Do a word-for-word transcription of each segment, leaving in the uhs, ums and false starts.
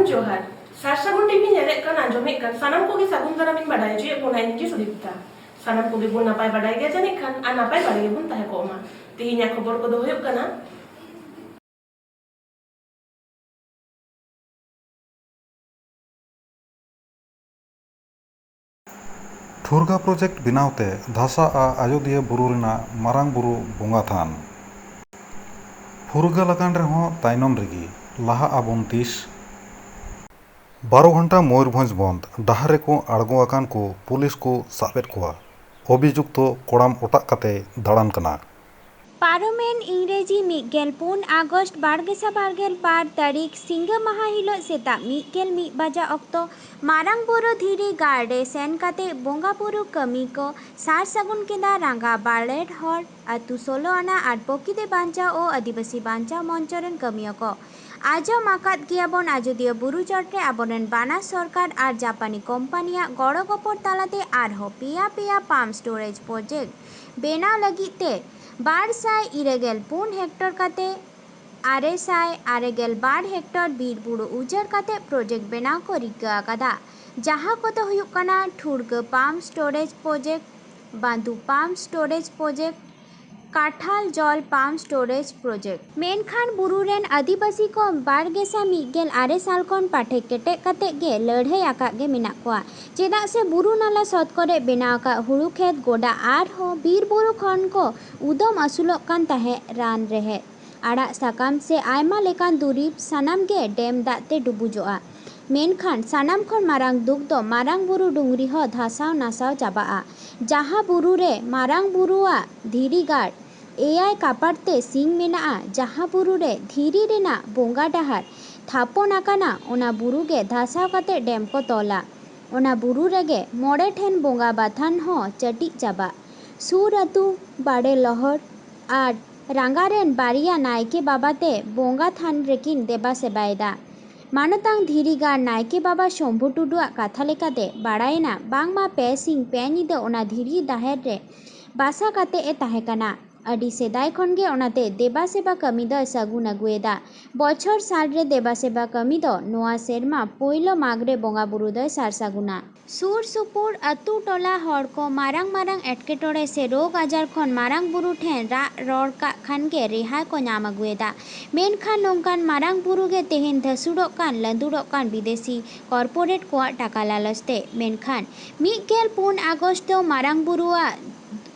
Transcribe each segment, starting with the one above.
ᱡᱚᱦᱟᱨ᱾ ᱥᱟᱨ ᱥᱟᱹᱜᱩᱱ ᱴᱤᱵᱷᱤ ᱧᱮᱞᱮᱫ ᱠᱟᱱ, ᱟᱸᱡᱚᱢᱮᱫ ᱠᱟᱱ ᱥᱟᱱᱟᱢ ᱠᱚᱜᱮ ᱥᱟᱹᱜᱩᱱ ᱫᱟᱨᱟᱢ ᱤᱧ ᱵᱟᱰᱟᱭ ᱦᱚᱪᱚᱭᱮᱫ ᱵᱚᱱᱟ, ᱤᱧ ᱜᱮ ᱥᱩᱫᱤᱯᱛᱟ᱾ ᱥᱟᱱᱟᱢ ᱠᱚᱜᱮ ᱵᱚᱱ ᱱᱟᱯᱟᱭ ᱵᱟᱰᱟᱭ ᱜᱮᱭᱟ ᱡᱟᱹᱱᱤᱡ ᱠᱷᱟᱱ, ᱟᱨ ᱱᱟᱯᱟᱭ ᱵᱟᱲᱟ ᱜᱮᱵᱚᱱ ᱛᱟᱦᱮᱸ ᱠᱚᱜ ᱢᱟ᱾ ᱛᱮᱦᱮᱧᱟᱜ ᱠᱷᱚᱵᱚᱨ ᱠᱚᱫᱚ ᱦᱩᱭᱩᱜ ᱠᱟᱱᱟ, ᱴᱷᱩᱨᱜᱟ ᱯᱨᱚᱡᱮᱠᱴ ᱵᱮᱱᱟᱣ ᱛᱮ ᱫᱷᱟᱥᱟᱜᱼᱟ ᱟᱡᱚᱫᱤᱭᱟᱹ ᱵᱩᱨᱩ ᱨᱮᱱᱟᱜ ᱢᱟᱨᱟᱝ ᱵᱩᱨᱩ ᱵᱚᱸᱜᱟ ᱛᱷᱟᱱ᱾ ᱯᱷᱩᱨᱜᱟᱹᱞ ᱟᱠᱟᱱ ᱨᱮᱦᱚᱸ ᱛᱟᱭᱱᱚᱢ ᱨᱮᱜᱮ, ᱞᱟᱦᱟᱜ ᱟᱵᱚᱱ ᱛᱤᱥ? ᱵᱟᱨᱚ ᱜᱷᱚᱱᱴᱟ ᱢᱚᱭᱩᱨᱵᱷᱚᱸᱡᱽ ᱵᱚᱱᱫᱽ, ᱰᱟᱦᱟᱨ ᱨᱮᱠᱚ ᱟᱬᱜᱚ ᱟᱠᱟᱱ ᱠᱚ, ᱯᱩᱞᱤᱥ ᱠᱚ ᱥᱟᱵ ᱮᱫ ᱠᱚᱣᱟ᱾ ᱚᱵᱷᱤᱡᱩᱠᱛᱚ ᱠᱚᱲᱟᱢ ᱚᱴᱟᱜ ᱠᱟᱛᱮ ᱫᱟᱬᱟᱱ ᱠᱟᱱᱟ᱾ ᱯᱟᱨᱚᱢᱮᱱ ᱤᱝᱨᱮᱡᱤ ᱢᱤᱫ ᱜᱮᱞ ᱯᱩᱱ ᱟᱜᱚᱥᱴ ᱵᱟᱨ ᱜᱮᱥᱟᱭ ᱵᱟᱨ ᱜᱮᱞ ᱵᱟᱨ ᱛᱟᱹᱨᱤᱠᱷ ᱥᱤᱸᱜᱟᱹ ᱢᱟᱦᱟ ᱦᱤᱞᱚᱜ ᱥᱮᱛᱟᱜ ᱢᱤᱫ ᱜᱮᱞ ᱢᱤᱫ ᱵᱟᱡᱟ ᱚᱠᱛᱚ ᱢᱟᱨᱟᱝ ᱵᱩᱨᱩ ᱫᱷᱤᱨᱤ ᱜᱟᱲ ᱨᱮ ᱥᱮᱱ ᱠᱟᱛᱮ ᱵᱚᱸᱜᱟ ᱵᱩᱨᱩ ᱠᱟᱹᱢᱤ ᱠᱚ ᱥᱟᱨ ᱥᱟᱹᱜᱩᱱ ᱠᱮᱫᱟ ᱨᱟᱸᱜᱟ ᱵᱟᱲᱮᱨ ᱦᱚᱲ ᱟᱹᱛᱩ ᱥᱳᱞᱳ ᱟᱱᱟ ᱟᱨ ᱯᱨᱚᱠᱤᱛᱤ ᱵᱟᱧᱪᱟᱣ ᱚ ᱟᱹᱫᱤᱵᱟᱹᱥᱤ ᱵᱟᱧᱪᱟᱣ ᱢᱚᱧᱪᱚ ᱨᱮᱱ ᱠᱟᱹᱢᱤᱭᱟᱹ ᱠᱚ᱾ ᱟᱸᱡᱚᱢ ᱟᱠᱟᱫ ᱜᱮᱭᱟᱵᱚᱱ ᱟᱡᱚᱫᱤᱭᱟᱹ ᱵᱩᱨᱩ ᱪᱚᱴ ᱨᱮ ᱟᱵᱚᱨᱮᱱ ᱵᱟᱱᱟᱨ ᱥᱚᱨᱠᱟᱨ ᱟᱨ ᱡᱟᱯᱟᱱᱤ ᱠᱳᱢᱯᱟᱱᱤᱭᱟᱜ ᱜᱚᱲᱚ ᱜᱚᱯᱚᱲ ᱛᱟᱞᱟᱛᱮ ᱟᱨᱦᱚᱸ ᱯᱮᱭᱟ ᱯᱮᱭᱟ ᱯᱟᱢᱯ ᱥᱴᱳᱨᱮᱡᱽ ᱯᱨᱚᱡᱮᱠᱴ ᱵᱮᱱᱟᱣ ᱞᱟᱹᱜᱤᱫ ᱛᱮ ᱵᱟᱨ ᱥᱟᱭ ᱤᱨᱟᱹ ᱜᱮᱞ ᱯᱩᱱ ᱦᱮᱠᱴᱚᱨ ᱠᱟᱛᱮ ᱟᱨᱮ ᱥᱟᱭ ᱟᱨᱮ ᱜᱮᱞ ᱵᱟᱨ ᱦᱮᱠᱴᱚᱨ ᱵᱤᱨ ᱵᱩᱨᱩ ᱩᱡᱟᱹᱲ ᱠᱟᱛᱮ ᱯᱨᱚᱡᱮᱠᱴ ᱵᱮᱱᱟᱣ ᱠᱚ ᱨᱤᱠᱟᱹ ᱟᱠᱟᱫᱟ, ᱡᱟᱦᱟᱸ ᱠᱚᱫᱚ ᱦᱩᱭᱩᱜ ᱠᱟᱱᱟ Turga pump storage project, Bandu pump storage project, Kathaljol pump storage project. ᱢᱮᱱᱠᱷᱟᱱ ᱵᱩᱨᱩ ᱨᱮᱱ ᱟᱹᱫᱤᱵᱟᱹᱥᱤ ᱠᱚ ᱵᱟᱨ ᱜᱮᱥᱟᱭ ᱢᱤᱫ ᱜᱮᱞ ᱟᱨᱮ ᱥᱟᱞ ᱠᱷᱚᱱ ᱯᱟᱴᱷᱮ ᱠᱮᱴᱮᱡ ᱠᱟᱛᱮ ᱜᱮ ᱞᱟᱹᱲᱦᱟᱹᱭ ᱟᱠᱟᱫ ᱜᱮ ᱢᱮᱱᱟᱜ ᱠᱚᱣᱟ, ᱪᱮᱫᱟᱜ ᱥᱮ ᱵᱩᱨᱩ ᱱᱟᱞᱟ ᱥᱚᱛ ᱠᱚᱨᱮ ᱵᱮᱱᱟᱣ ᱟᱠᱟᱫ ᱦᱩᱲᱩ ᱠᱷᱮᱛ ᱜᱚᱰᱟ ᱟᱨᱦᱚᱸ ᱵᱤᱨ ᱵᱩᱨᱩ ᱠᱷᱚᱱ ᱠᱚ ᱩᱫᱚᱢ ᱟᱹᱥᱩᱞᱚᱜ ᱠᱟᱱ ᱛᱟᱦᱮᱸᱫ ᱨᱟᱱ ᱨᱮᱦᱮᱫ, ᱟᱲᱟᱜ ᱥᱟᱠᱟᱢ ᱥᱮ ᱟᱭᱢᱟ ᱞᱮᱠᱟᱱ ᱫᱩᱨᱤᱵᱽ ᱥᱟᱱᱟᱢ ᱜᱮ ᱰᱮᱢ ᱫᱟᱜ ᱛᱮ ᱰᱩᱵᱩᱡᱚᱜᱼᱟ᱾ ᱢᱮᱱᱠᱷᱟᱱ ᱥᱟᱱᱟᱢ ᱠᱷᱚᱱ ᱢᱟᱨᱟᱝ ᱫᱩᱠ ᱫᱚ ᱢᱟᱨᱟᱝ ᱵᱩᱨᱩ ᱰᱩᱝᱨᱤ ᱦᱚᱸ ᱫᱷᱟᱥᱟᱣ ᱱᱟᱥᱟᱣ ᱪᱟᱵᱟᱜᱼᱟ᱾ ᱡᱟᱦᱟᱸ ᱵᱩᱨᱩ ᱨᱮ ᱢᱟᱨᱟᱝ ᱵᱩᱨᱩᱣᱟᱜ ᱫᱷᱤᱨᱤ ᱜᱟᱲ ᱮᱭᱟᱭ ᱠᱟᱯᱟᱴ ᱛᱮ ᱥᱤᱧ ᱢᱮᱱᱟᱜᱼᱟ, ᱡᱟᱦᱟᱸ ᱵᱩᱨᱩ ᱨᱮ ᱫᱷᱤᱨᱤ ᱨᱮᱱᱟᱜ ᱵᱚᱸᱜᱟ ᱰᱟᱦᱟᱨ ᱛᱷᱟᱯᱚᱱ ᱟᱠᱟᱱᱟ, ᱚᱱᱟ ᱵᱩᱨᱩ ᱜᱮ ᱫᱷᱟᱥᱟᱣ ᱠᱟᱛᱮ ᱰᱮᱢ ᱠᱚ ᱛᱚᱞᱟ᱾ ᱚᱱᱟ ᱵᱩᱨᱩ ᱨᱮᱜᱮ ᱢᱚᱬᱮ ᱴᱷᱮᱱ ᱵᱚᱸᱜᱟ ᱵᱟᱛᱷᱟᱱ ᱦᱚᱸ ᱪᱟᱹᱴᱤᱡ ᱪᱟᱵᱟᱜ᱾ ᱥᱩᱨ ᱟᱹᱛᱩ ᱵᱟᱲᱮ ᱞᱚᱦᱚᱲ ᱟᱨ ᱨᱟᱸᱜᱟ ᱨᱮᱱ ᱵᱟᱨᱭᱟ ᱱᱟᱭᱠᱮ ᱵᱟᱵᱟ ᱛᱮ ᱵᱚᱸᱜᱟ ᱛᱷᱟᱱ ᱨᱮᱠᱤᱱ ᱫᱮᱵᱟ ᱥᱮᱵᱟᱭᱮᱫᱟ᱾ ᱢᱟᱱᱚᱛᱟᱝ ᱫᱷᱤᱨᱤ ᱜᱟᱲ ᱱᱟᱭᱠᱮ ᱵᱟᱵᱟ ᱥᱚᱢᱵᱷᱩ ᱴᱩᱰᱩᱣᱟᱜ ᱠᱟᱛᱷᱟ ᱞᱮᱠᱟᱛᱮ ᱵᱟᱲᱟᱭᱮᱱᱟ, ᱵᱟᱝᱢᱟ ᱯᱮ ᱥᱤᱧ ᱯᱮ ᱧᱤᱫᱟᱹ ᱚᱱᱟ ᱫᱷᱤᱨᱤ ᱰᱟᱦᱮᱨ ᱨᱮ ᱵᱟᱥᱟ ᱠᱟᱛᱮ ᱮ ᱛᱟᱦᱮᱸ ᱠᱟᱱᱟ᱾ ᱟᱹᱰᱤ ᱥᱮᱫᱟᱭ ᱠᱷᱚᱱ ᱜᱮ ᱚᱱᱟᱛᱮ ᱫᱮᱵᱟ ᱥᱮᱵᱟ ᱠᱟᱹᱢᱤ ᱫᱚᱭ ᱥᱟᱹᱜᱩᱱ ᱟᱹᱜᱩᱭᱮᱫᱟ᱾ ᱵᱚᱪᱷᱚᱨ ᱥᱟᱞ ᱨᱮ ᱫᱮᱵᱟ ᱥᱮᱵᱟ ᱠᱟᱹᱢᱤ ᱫᱚ ᱱᱚᱣᱟ ᱥᱮᱨᱢᱟ ᱯᱳᱭᱞᱳ ᱢᱟᱜᱽ ᱨᱮ ᱵᱚᱸᱜᱟ ᱵᱩᱨᱩ ᱫᱚᱭ ᱥᱟᱨ ᱥᱟᱹᱜᱩᱱᱟ᱾ ᱥᱩᱨ ᱥᱩᱯᱩᱨ ᱟᱹᱛᱩ ᱴᱚᱞᱟ ᱦᱚᱲ ᱠᱚ ᱢᱟᱨᱟᱝ ᱢᱟᱨᱟᱝ ᱮᱴᱠᱮᱴᱚᱬᱮ ᱥᱮ ᱨᱳᱜᱽ ᱟᱡᱟᱨ ᱠᱷᱚᱱ ᱢᱟᱨᱟᱝ ᱵᱩᱨᱩ ᱴᱷᱮᱱ ᱨᱟᱜ ᱨᱚᱲ ᱠᱟᱜ ᱠᱷᱟᱱ ᱜᱮ ᱨᱮᱦᱟᱭ ᱠᱚ ᱧᱟᱢ ᱟᱹᱜᱩᱭᱮᱫᱟ᱾ ᱢᱮᱱᱠᱷᱟᱱ ᱱᱚᱝᱠᱟᱱ ᱢᱟᱨᱟᱝ ᱵᱩᱨᱩ ᱜᱮ ᱛᱮᱦᱮᱧ ᱫᱷᱟᱹᱥᱩᱲᱚᱜ ᱠᱟᱱ ᱞᱟᱹᱫᱩᱲᱚᱜ ᱠᱟᱱ ᱵᱤᱫᱮᱥᱤ ᱠᱚᱨᱯᱳᱨᱮᱴ ᱠᱚᱣᱟᱜ ᱴᱟᱠᱟ ᱞᱟᱞᱚᱪ ᱛᱮ᱾ ᱢᱮᱱᱠᱷᱟᱱ ᱢᱤᱫ ᱜᱮᱞ ᱯᱩᱱ ᱟᱜᱚᱥᱴ ᱫᱚ ᱢᱟᱨᱟᱝ ᱵᱩᱨᱩᱣᱟᱜ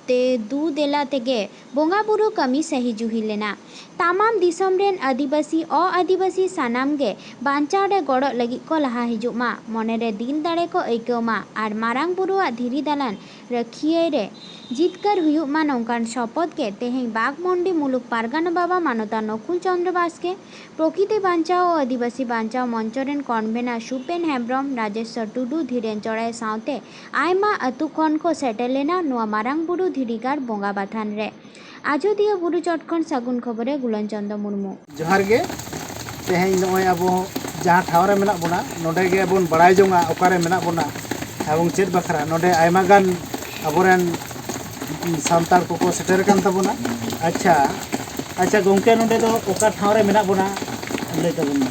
ᱛᱮ ᱫᱩ ᱫᱮᱞᱟ ᱛᱮᱜᱮ ᱵᱚᱸᱜᱟ ᱵᱩᱨᱩ ᱠᱟᱹᱢᱤ ᱥᱟᱹᱦᱤ ᱡᱩᱦᱤ ᱞᱮᱱᱟ᱾ ᱛᱟᱢᱟᱢ ᱫᱤᱥᱚᱢ ᱨᱮᱱ ᱟᱹᱫᱤᱵᱟᱹᱥᱤ ᱚ-ᱟᱹᱫᱤᱵᱟᱹᱥᱤ ᱥᱟᱱᱟᱢ ᱜᱮ ᱵᱟᱧᱪᱟᱣ ᱨᱮ ᱜᱚᱲᱚᱜ ᱞᱟᱹᱜᱤᱫ ᱠᱚ ᱞᱟᱦᱟ ᱦᱤᱡᱩᱜ ᱢᱟ, ᱢᱚᱱᱮ ᱨᱮ ᱫᱤᱞ ᱫᱟᱲᱮ ᱠᱚ ᱟᱹᱭᱠᱟᱹᱣ ᱢᱟ ᱟᱨ ᱢᱟᱨᱟᱝ ᱵᱩᱨᱩᱣᱟᱜ ᱫᱷᱤᱨᱤ ᱫᱟᱞᱟᱱ ᱨᱟᱹᱠᱷᱤᱭᱟᱹᱭ ᱨᱮ ᱡᱤᱛᱠᱟᱹᱨ ᱦᱩᱭᱩᱜ ᱢᱟ, ᱱᱚᱝᱠᱟᱱ ᱥᱚᱯᱚᱛ ᱜᱮ ᱛᱮᱦᱮᱧ ᱵᱟᱜᱽᱢᱩᱱᱰᱤ ᱢᱩᱞᱩᱠ ᱯᱟᱨᱜᱟᱱᱟ ᱵᱟᱵᱟ ᱢᱟᱱᱚᱛᱟᱱ ᱱᱚᱠᱩᱞ ᱪᱚᱸᱫᱽᱨᱚ ᱵᱟᱥᱠᱮ, ᱯᱨᱚᱠᱤᱛᱤ ᱵᱟᱧᱪᱟᱣ ᱚ ᱟᱹᱫᱤᱵᱟᱹᱥᱤ ᱵᱟᱧᱪᱟᱣ ᱢᱚᱧᱪᱚ ᱨᱮᱱ ᱠᱚᱱᱵᱷᱮᱱᱟᱨ ᱥᱩᱯᱮᱱ ᱦᱮᱢᱵᱽᱨᱚᱢ, ᱨᱟᱡᱮᱥᱣᱚᱨ ᱴᱩᱰᱩ, ᱫᱷᱤᱨᱮᱱ ᱪᱚᱲᱟᱭ ᱥᱟᱶᱛᱮ ᱟᱭᱢᱟ ᱟᱹᱛᱩ ᱠᱷᱚᱱ ᱠᱚ ᱥᱮᱴᱮᱨ ᱞᱮᱱᱟ ᱱᱚᱣᱟ ᱢᱟᱨᱟᱝ ᱵᱩᱨᱩ ᱫᱷᱤᱨᱤᱜᱟᱲ ᱵᱚᱸᱜᱟ ᱵᱟᱛᱷᱟᱱ ᱨᱮ᱾ ᱟᱡᱚᱫᱤᱭᱟᱹ ᱵᱩᱨᱩ ᱪᱚᱴ ᱠᱷᱚᱱ ᱥᱟᱹᱜᱩᱱ ᱠᱷᱚᱵᱚᱨᱮ ᱜᱩᱞᱚᱱ ᱪᱚᱸᱫᱚ ᱢᱩᱨᱢᱩ᱾ ᱡᱚᱦᱟᱨ ᱜᱮ᱾ ᱛᱮᱦᱮᱧ ᱱᱚᱜᱼᱚᱭ ᱟᱵᱚ ᱡᱟᱦᱟᱸ ᱴᱷᱟᱶ ᱨᱮ ᱢᱮᱱᱟᱜ ᱵᱚᱱᱟ, ᱱᱚᱰᱮ ᱜᱮ ᱵᱚᱱ ᱵᱟᱲᱟᱭ ᱡᱚᱝᱟ ᱚᱠᱟᱨᱮ ᱢᱮᱱᱟᱜ ᱵᱚᱱᱟ ᱮᱵᱚᱝ ᱪᱮᱫ ᱵᱟᱠᱷᱨᱟ᱾ ᱱᱚᱰᱮ ᱟᱭᱢᱟ ᱜᱟᱱ ᱟᱵᱚᱨᱮᱱ ᱥᱟᱱᱛᱟᱲ ᱠᱚᱠᱚ ᱥᱮᱴᱮᱨ ᱟᱠᱟᱱ ᱛᱟᱵᱚᱱᱟ᱾ ᱟᱪᱪᱷᱟ, ᱟᱪᱪᱷᱟ ᱜᱚᱢᱠᱮ, ᱱᱚᱰᱮ ᱫᱚ ᱚᱠᱟ ᱴᱷᱟᱶ ᱨᱮ ᱢᱮᱱᱟᱜ ᱵᱚᱱᱟ, ᱞᱟᱹᱭ ᱛᱟᱵᱚᱱ ᱢᱮ᱾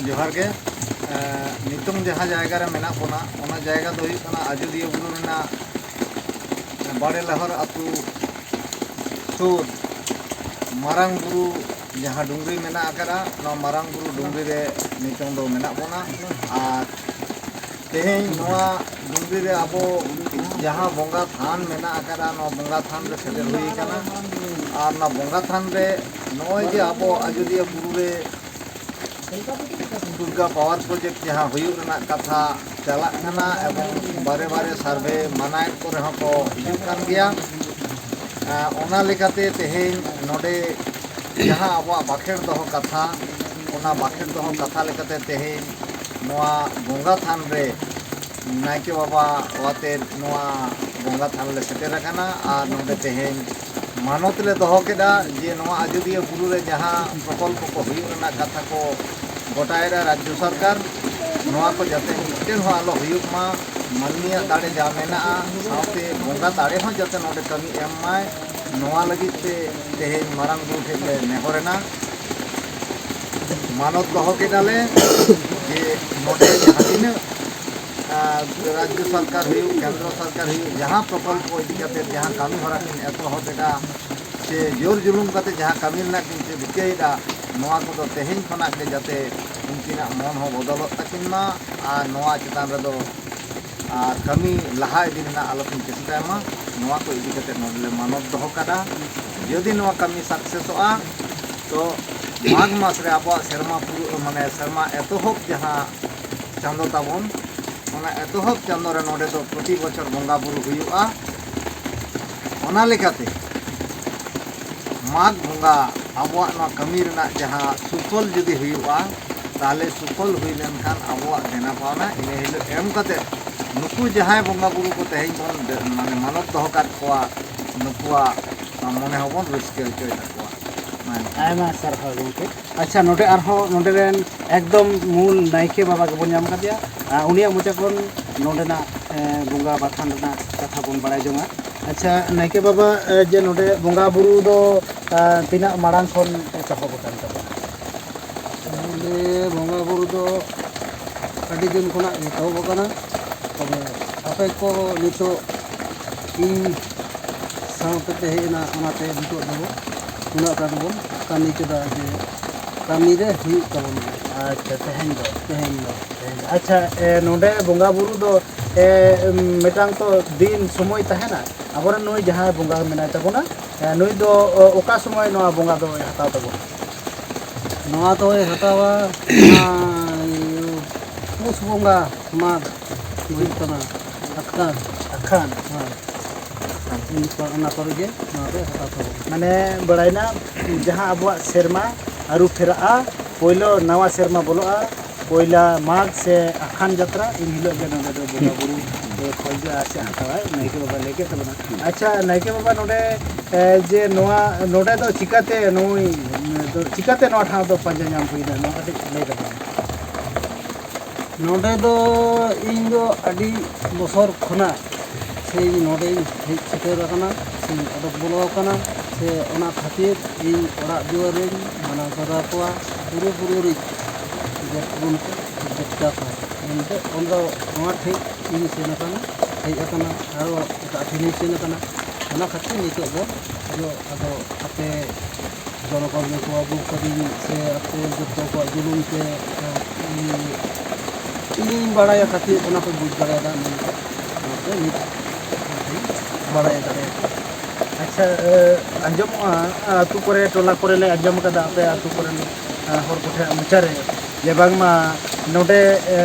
ᱡᱚᱦᱟᱨ ᱜᱮ᱾ ᱮᱸ, ᱱᱤᱛᱚᱝ ᱡᱟᱦᱟᱸ ᱡᱟᱭᱜᱟ ᱨᱮ ᱢᱮᱱᱟᱜ ᱵᱚᱱᱟ, ᱚᱱᱟ ᱡᱟᱭᱜᱟ ᱫᱚ ᱦᱩᱭᱩᱜ ᱠᱟᱱᱟ ᱟᱡᱚᱫᱤᱭᱟᱹ ᱵᱩᱨᱩ ᱨᱮᱱᱟᱜ ᱵᱟᱲᱮ ᱞᱟᱦᱚᱨ ᱟᱹᱛᱩ ᱥᱩᱨ ᱢᱟᱨᱟᱝ ᱵᱩᱨᱩ ᱡᱟᱦᱟᱸ ᱰᱩᱝᱨᱤ ᱢᱮᱱᱟᱜ ᱟᱠᱟᱫᱼᱟ, ᱱᱚᱣᱟ ᱢᱟᱨᱟᱝ ᱵᱩᱨᱩ ᱰᱩᱝᱨᱤ ᱨᱮ ᱱᱤᱛᱚᱝ ᱫᱚ ᱢᱮᱱᱟᱜ ᱵᱚᱱᱟ᱾ ᱟᱨ ᱛᱮᱦᱮᱧ ᱱᱚᱣᱟ ᱰᱩᱝᱨᱤ ᱨᱮ ᱟᱵᱚ ᱡᱟᱦᱟᱸ ᱵᱚᱸᱜᱟ ᱛᱷᱟᱱ ᱢᱮᱱᱟᱜ ᱟᱠᱟᱫᱼᱟ, ᱱᱚᱣᱟ ᱵᱚᱸᱜᱟ ᱛᱷᱟᱱ ᱨᱮ ᱥᱮᱴᱮᱨ ᱦᱩᱭ ᱟᱠᱟᱱᱟ᱾ ᱟᱨ ᱱᱚᱣᱟ ᱵᱚᱸᱜᱟ ᱛᱷᱟᱱ ᱨᱮ ᱱᱚᱜᱼᱚᱭ ᱡᱮ ᱟᱵᱚ ᱟᱡᱚᱫᱤᱭᱟᱹ ᱵᱩᱨᱩ ᱨᱮ ᱫᱩᱨᱜᱟ ᱯᱟᱣᱟᱨ ᱯᱨᱚᱡᱮᱠᱴ ᱡᱟᱦᱟᱸ ᱦᱩᱭᱩᱜ ᱨᱮᱱᱟᱜ ᱠᱟᱛᱷᱟ ᱪᱟᱞᱟᱜ ᱠᱟᱱᱟ ᱮᱵᱚᱝ ᱵᱟᱨᱮ ᱵᱟᱨᱮ ᱥᱟᱨᱵᱷᱮ ᱢᱟᱱᱟᱭᱮᱫ ᱠᱚ ᱨᱮᱦᱚᱸ ᱠᱚ ᱦᱤᱡᱩᱜ ᱠᱟᱱ ᱜᱮᱭᱟ᱾ ᱟᱨ ᱚᱱᱟ ᱞᱮᱠᱟᱛᱮ ᱛᱮᱦᱮᱧ ᱱᱚᱰᱮ ᱡᱟᱦᱟᱸ ᱟᱵᱚᱣᱟᱜ ᱵᱟᱠᱷᱮᱲ ᱫᱚᱦᱚ ᱠᱟᱛᱷᱟ, ᱚᱱᱟ ᱵᱟᱠᱷᱮᱲ ᱫᱚᱦᱚ ᱠᱟᱛᱷᱟ ᱞᱮᱠᱟᱛᱮ ᱛᱮᱦᱮᱧ ᱱᱚᱣᱟ ᱵᱚᱸᱜᱟ ᱛᱷᱟᱱ ᱨᱮ ᱱᱟᱭᱠᱮ ᱵᱟᱵᱟ ᱟᱛᱮᱫ ᱱᱚᱣᱟ ᱵᱚᱸᱜᱟ ᱛᱷᱟᱱ ᱞᱮ ᱥᱮᱴᱮᱨ ᱟᱠᱟᱱᱟ᱾ ᱟᱨ ᱱᱚᱰᱮ ᱛᱮᱦᱮᱧ ᱢᱟᱱᱚᱛ ᱞᱮ ᱫᱚᱦᱚ ᱠᱮᱫᱟ ᱡᱮ ᱱᱚᱣᱟ ᱟᱡᱚᱫᱤᱭᱟᱹ ᱵᱩᱨᱩ ᱨᱮ ᱡᱟᱦᱟᱸ ᱯᱨᱚᱠᱚᱞᱯᱚ ᱠᱚ ᱦᱩᱭᱩᱜ ᱨᱮᱱᱟᱜ ᱠᱟᱛᱷᱟ ᱠᱚ ᱜᱚᱴᱟᱭᱮᱫᱟ ᱨᱟᱡᱽᱡᱚ ᱥᱚᱨᱠᱟᱨ, ᱱᱚᱣᱟ ᱠᱚ ᱡᱟᱛᱮ ᱢᱤᱫᱴᱮᱱ ᱦᱚᱸ ᱟᱞᱚ ᱦᱩᱭᱩᱜ ᱢᱟ, ᱢᱟᱹᱱᱢᱤᱭᱟᱜ ᱫᱟᱲᱮ ᱡᱟ ᱢᱮᱱᱟᱜᱼᱟ ᱥᱟᱶᱛᱮ ᱵᱚᱸᱜᱟ ᱫᱟᱲᱮ ᱦᱚᱸ ᱡᱟᱛᱮ ᱱᱚᱰᱮ ᱠᱟᱹᱢᱤ ᱮᱢ ᱢᱟᱭ, ᱱᱚᱣᱟ ᱞᱟᱹᱜᱤᱫ ᱛᱮ ᱛᱮᱦᱮᱧ ᱢᱟᱨᱟᱝ ᱵᱩᱨᱩ ᱴᱷᱮᱱ ᱞᱮ ᱱᱮᱦᱚᱨ ᱮᱱᱟ, ᱢᱟᱱᱚᱛ ᱫᱚᱦᱚ ᱠᱮᱫᱟᱞᱮ ᱡᱮ ᱱᱚᱰᱮ ᱡᱟᱦᱟᱸ ᱛᱤᱱᱟᱹᱜ, ᱟᱸ, ᱨᱟᱡᱽᱡᱚ ᱥᱚᱨᱠᱟᱨ ᱦᱩᱭᱩᱜ, ᱠᱮᱱᱫᱨᱚ ᱥᱚᱨᱠᱟᱨ ᱦᱩᱭᱩᱜ, ᱡᱟᱦᱟᱸ ᱯᱨᱚᱠᱚᱞᱯᱚ ᱤᱫᱤ ᱠᱟᱛᱮ ᱡᱟᱦᱟᱸ ᱠᱟᱹᱢᱤ ᱦᱚᱨᱟ ᱠᱤᱱ ᱮᱛᱚᱦᱚᱵ ᱮᱫᱟ ᱥᱮ ᱡᱳᱨ ᱡᱩᱞᱩᱢ ᱠᱟᱛᱮ ᱡᱟᱦᱟᱸ ᱠᱟᱹᱢᱤ ᱨᱮᱱᱟᱜ ᱠᱤᱱ ᱨᱤᱠᱟᱹᱭᱮᱫᱟ, ᱱᱚᱣᱟ ᱠᱚᱫᱚ ᱛᱮᱦᱮᱧ ᱠᱷᱚᱱᱟᱜ ᱜᱮ ᱡᱟᱛᱮ ᱩᱱᱠᱤᱱᱟᱜ ᱢᱚᱱ ᱦᱚᱸ ᱵᱚᱫᱚᱞᱚᱜ ᱛᱟᱹᱠᱤᱱ ᱢᱟ ᱟᱨ ᱱᱚᱣᱟ ᱪᱮᱛᱟᱱ ᱨᱮᱫᱚ ᱟᱨ ᱠᱟᱹᱢᱤ ᱞᱟᱦᱟ ᱤᱫᱤ ᱨᱮᱱᱟᱜ ᱟᱞᱚ ᱠᱤᱱ ᱪᱮᱥᱴᱟᱭ ᱢᱟ, ᱱᱚᱣᱟ ᱠᱚ ᱤᱫᱤ ᱠᱟᱛᱮ ᱱᱚᱰᱮ ᱞᱮ ᱢᱟᱱᱚᱛ ᱫᱚᱦᱚ ᱠᱟᱫᱟ᱾ ᱡᱩᱫᱤ ᱱᱚᱣᱟ ᱠᱟᱹᱢᱤ ᱥᱟᱠᱥᱮᱥᱚᱜᱼᱟ, ᱛᱚ ᱢᱟᱜᱽ ᱢᱟᱥ ᱨᱮ ᱟᱵᱚᱣᱟᱜ ᱥᱮᱨᱢᱟ ᱯᱩᱨᱟᱹ, ᱢᱟᱱᱮ ᱥᱮᱨᱢᱟ ᱮᱛᱚᱦᱚᱵ ᱡᱟᱦᱟᱸ ᱪᱟᱸᱫᱚ ᱛᱟᱵᱚᱱ, ᱚᱱᱟ ᱮᱛᱚᱦᱚᱵ ᱪᱟᱸᱫᱚ ᱨᱮ ᱱᱚᱰᱮ ᱫᱚ ᱯᱨᱚᱛᱤ ᱵᱚᱪᱷᱚᱨ ᱵᱚᱸᱜᱟ ᱵᱩᱨᱩ ᱦᱩᱭᱩᱜᱼᱟ᱾ ᱚᱱᱟ ᱞᱮᱠᱟᱛᱮ ᱢᱟᱜᱽ ᱵᱚᱸᱜᱟ ᱟᱵᱚᱣᱟᱜ ᱱᱚᱣᱟ ᱠᱟᱹᱢᱤ ᱨᱮᱱᱟᱜ ᱡᱟᱦᱟᱸ ᱥᱩᱯᱷᱚᱞ ᱡᱩᱫᱤ ᱦᱩᱭᱩᱜᱼᱟ, ᱛᱟᱦᱚᱞᱮ ᱥᱩᱯᱷᱚᱞ ᱦᱩᱭ ᱞᱮᱱᱠᱷᱟᱱ ᱟᱵᱚᱣᱟᱜ ᱫᱮᱱᱟ ᱯᱟᱣᱱᱟ ᱤᱱᱟᱹ ᱦᱤᱞᱳᱜ ᱮᱢ ᱠᱟᱛᱮ, ᱱᱩᱠᱩ ᱡᱟᱦᱟᱸᱭ ᱵᱚᱸᱜᱟ ᱵᱩᱨᱩ ᱠᱚ ᱛᱮᱦᱮᱧ ᱵᱚᱱ ᱫᱮ-, ᱢᱟᱱᱮ ᱢᱟᱱᱚᱛ ᱫᱚᱦᱚ ᱠᱟᱫ ᱠᱚᱣᱟ, ᱱᱩᱠᱩᱣᱟᱜ ᱢᱚᱱᱮ ᱦᱚᱸᱵᱚᱱ ᱨᱟᱹᱥᱠᱟᱹ ᱦᱚᱪᱚᱭ ᱛᱟᱠᱚᱣᱟ᱾ ᱢᱟ ᱮᱱᱠᱷᱟᱱ᱾ ᱟᱭᱢᱟ ᱥᱟᱨᱦᱟᱣ ᱜᱚᱢᱠᱮ᱾ ᱟᱪᱪᱷᱟ, ᱱᱚᱰᱮ ᱟᱨᱦᱚᱸ ᱱᱚᱰᱮ ᱨᱮᱱ ᱮᱠᱫᱚᱢ ᱢᱩᱞ ᱱᱟᱭᱠᱮ ᱵᱟᱵᱟ ᱜᱮᱵᱚᱱ ᱧᱟᱢ ᱠᱟᱫᱮᱭᱟ᱾ ᱟᱨ ᱩᱱᱤᱭᱟᱜ ᱢᱚᱪᱟ ᱠᱷᱚᱱ ᱱᱚᱰᱮᱱᱟᱜ, ᱮ, ᱵᱚᱸᱜᱟ ᱵᱟᱠᱷᱟᱱ ᱨᱮᱱᱟᱜ ᱠᱟᱛᱷᱟ ᱵᱚᱱ ᱵᱟᱲᱟᱭ ᱡᱚᱝᱟ᱾ ᱟᱪᱪᱷᱟ, ᱱᱟᱭᱠᱮ ᱵᱟᱵᱟ, ᱮ, ᱡᱮ ᱱᱚᱰᱮ ᱵᱚᱸᱜᱟ ᱵᱩᱨᱩ ᱫᱚ, ᱮ, ᱛᱤᱱᱟᱹᱜ ᱢᱟᱲᱟᱝ ᱠᱷᱚᱱ ᱮᱛᱚᱦᱚᱵ ᱟᱠᱟᱱ ᱛᱟᱵᱚᱱᱟ? ᱱᱚᱰᱮ ᱵᱚᱸᱜᱟ ᱵᱩᱨᱩ ᱫᱚ ᱟᱹᱰᱤ ᱫᱤᱱ ᱠᱷᱚᱱᱟᱜ ᱮᱛᱚᱦᱚᱵ ᱟᱠᱟᱱᱟ᱾ ᱛᱚᱵᱮ ᱟᱯᱮ ᱠᱚ ᱱᱤᱛᱚᱜ ᱤᱧ ᱥᱟᱶᱛᱮ ᱯᱮ ᱦᱮᱡ ᱮᱱᱟ, ᱚᱱᱟᱛᱮ ᱱᱤᱛᱚᱜ ᱫᱚ ᱩᱱᱟᱹᱜ ᱜᱟᱱ ᱵᱚᱱ ᱠᱟᱹᱢᱤ ᱠᱮᱫᱟ ᱡᱮ ᱠᱟᱹᱢᱤ ᱨᱮ ᱦᱩᱭᱩᱜ ᱛᱟᱵᱚᱱ ᱜᱮᱭᱟ᱾ ᱟᱪᱪᱷᱟ, ᱛᱮᱦᱮᱧ ᱫᱚ? ᱛᱮᱦᱮᱧ ᱫᱚ᱾ ᱛᱮᱦᱮᱧ ᱫᱚ᱾ ᱟᱪᱪᱷᱟ, ᱮ, ᱱᱚᱰᱮ ᱵᱚᱸᱜᱟ ᱵᱩᱨᱩ ᱫᱚ, ᱮ, ᱢᱤᱫᱴᱟᱝ ᱛᱚ ᱫᱤᱱ ᱥᱚᱢᱚᱭ ᱛᱟᱦᱮᱱᱟ? ᱟᱵᱚᱨᱮᱱ ᱱᱩᱭ ᱡᱟᱦᱟᱸᱭ ᱵᱚᱸᱜᱟ ᱢᱮᱱᱟᱭ ᱛᱟᱵᱚᱱᱟ, ᱮ, ᱱᱩᱭ ᱫᱚ, ᱚ, ᱚᱠᱟ ᱥᱚᱢᱚᱭ ᱱᱚᱣᱟ ᱵᱚᱸᱜᱟ ᱫᱚᱭ ᱦᱟᱛᱟᱣ ᱛᱟᱵᱚᱱᱟ? ᱱᱚᱣᱟ ᱫᱚᱭ ᱦᱟᱛᱟᱣᱟ ᱚᱱᱟ ᱯᱩᱥ ᱵᱚᱸᱜᱟ, ᱢᱟᱜᱽ ᱦᱤᱡᱩᱜ ᱠᱟᱱᱟ, ᱟᱠᱷᱟᱱ᱾ ᱟᱠᱷᱟᱱ᱾ ᱦᱳᱭ᱾ ᱩᱱ ᱠᱚ-, ᱚᱱᱟ ᱠᱚᱨᱮ ᱜᱮ ᱱᱚᱣᱟ ᱫᱚᱭ ᱦᱟᱛᱟᱣ ᱛᱟᱵᱚᱱᱟ᱾ ᱢᱟᱱᱮ ᱵᱟᱲᱟᱭᱱᱟ, ᱡᱟᱦᱟᱸ ᱟᱵᱚᱣᱟᱜ ᱥᱮᱨᱢᱟ ᱟᱹᱨᱩ ᱯᱷᱮᱨᱟᱜᱼᱟ, ᱯᱳᱭᱞᱳ ᱱᱟᱣᱟ ᱥᱮᱨᱢᱟ ᱵᱚᱞᱚᱜᱼᱟ, ᱯᱳᱭᱞᱟ ᱢᱟᱜᱽ ᱥᱮ ᱟᱠᱷᱟᱱ ᱡᱟᱛᱨᱟ, ᱤᱱ ᱦᱤᱞᱳᱜ ᱜᱮ ᱱᱚᱰᱮ ᱫᱚ ᱵᱚᱸᱜᱟ ᱵᱩᱨᱩ ᱫᱚ ᱠᱷᱚᱡᱚᱜᱼᱟ ᱥᱮ ᱦᱟᱛᱟᱣᱟᱭ, ᱱᱟᱭᱠᱮ ᱵᱟᱵᱟ ᱞᱟᱹᱭ ᱠᱮᱫ ᱛᱟᱵᱚᱱᱟ᱾ ᱟᱪᱪᱷᱟ, ᱱᱟᱭᱠᱮ ᱵᱟᱵᱟ, ᱱᱚᱰᱮ, ᱮ, ᱡᱮ ᱱᱚᱣᱟ, ᱱᱚᱰᱮ ᱫᱚ ᱪᱤᱠᱟᱛᱮ ᱱᱩᱭ, ᱫᱚ ᱪᱤᱠᱟᱛᱮ ᱱᱚᱣᱟ ᱴᱷᱟᱶ ᱫᱚ ᱯᱟᱸᱡᱟ ᱧᱟᱢ ᱦᱩᱭᱱᱟ, ᱱᱚᱣᱟ ᱠᱟᱹᱴᱤᱡ ᱞᱟᱹᱭ ᱛᱟᱵᱚᱱ ᱢᱮ᱾ ᱱᱚᱰᱮ ᱫᱚ ᱤᱧ ᱫᱚ ᱟᱹᱰᱤ ᱵᱚᱪᱷᱚᱨ ᱠᱷᱚᱱᱟᱜ ᱥᱮ ᱤᱧ ᱱᱚᱰᱮᱧ ᱦᱮᱡ ᱥᱮᱴᱮᱨ ᱟᱠᱟᱱᱟ᱾ ᱤᱧ ᱚᱰᱚᱠ ᱵᱚᱞᱚ ᱟᱠᱟᱱᱟ, ᱥᱮ ᱚᱱᱟ ᱠᱷᱟᱹᱛᱤᱨ ᱤᱧ ᱚᱲᱟᱜ ᱫᱩᱣᱟᱹᱨ ᱨᱤᱧ ᱢᱟᱱᱟ ᱥᱟᱫᱟ ᱠᱚᱣᱟ, ᱵᱩᱨᱩ ᱵᱩᱨᱩ ᱨᱤᱧ ᱡᱚᱛ ᱵᱚᱱ ᱠᱚ ᱡᱚᱛ ᱠᱟᱠᱚᱣᱟ᱾ ᱮᱱᱛᱮ ᱚᱱᱟ ᱫᱚ ᱱᱚᱣᱟ ᱴᱷᱮᱡ ᱤᱧ ᱥᱮᱱ ᱟᱠᱟᱱᱟ, ᱦᱮᱡ ᱟᱠᱟᱱᱟ, ᱟᱨᱚ ᱮᱴᱟᱜ ᱴᱷᱮᱱ ᱤᱧ ᱥᱮᱱ ᱟᱠᱟᱱᱟ᱾ ᱚᱱᱟ ᱠᱷᱟᱹᱛᱤᱨ ᱱᱤᱛᱚᱜ ᱫᱚ ᱡᱚ ᱟᱫᱚ ᱟᱯᱮ ᱡᱚᱱᱚᱜᱚᱬ ᱠᱚ ᱟᱹᱜᱩ ᱠᱟᱹᱫᱤᱧ ᱥᱮ ᱟᱯᱮ ᱡᱚᱛᱚ ᱠᱚᱣᱟᱜ ᱡᱩᱞᱩᱢ ᱛᱮ, ᱤᱧ, ᱤᱧᱤᱧ ᱵᱟᱲᱟᱭᱟ ᱠᱷᱟᱹᱛᱤᱨ ᱚᱱᱟ ᱠᱚ ᱵᱩᱡᱽ ᱫᱟᱲᱮᱭᱟᱫᱟ ᱢᱮᱱᱛᱮ ᱚᱱᱟᱛᱮ ᱱᱤᱛ ᱵᱟᱲᱟᱭ ᱫᱟᱲᱮᱭᱟᱫᱟ᱾ ᱟᱪᱪᱷᱟ, ᱮ, ᱟᱸᱡᱚᱢᱚᱜᱼᱟ, ᱟᱹᱛᱩ ᱠᱚᱨᱮ, ᱴᱚᱞᱟ ᱠᱚᱨᱮ ᱞᱮ ᱟᱸᱡᱚᱢ ᱠᱟᱫᱟ, ᱟᱯᱮ ᱟᱹᱛᱩ ᱠᱚᱨᱮᱱ, ᱮ, ᱦᱚᱲ ᱠᱚᱴᱷᱮᱱ ᱢᱚᱪᱟᱨᱮ, ᱡᱮ ᱵᱟᱝᱢᱟ ᱱᱚᱰᱮ, ᱮ,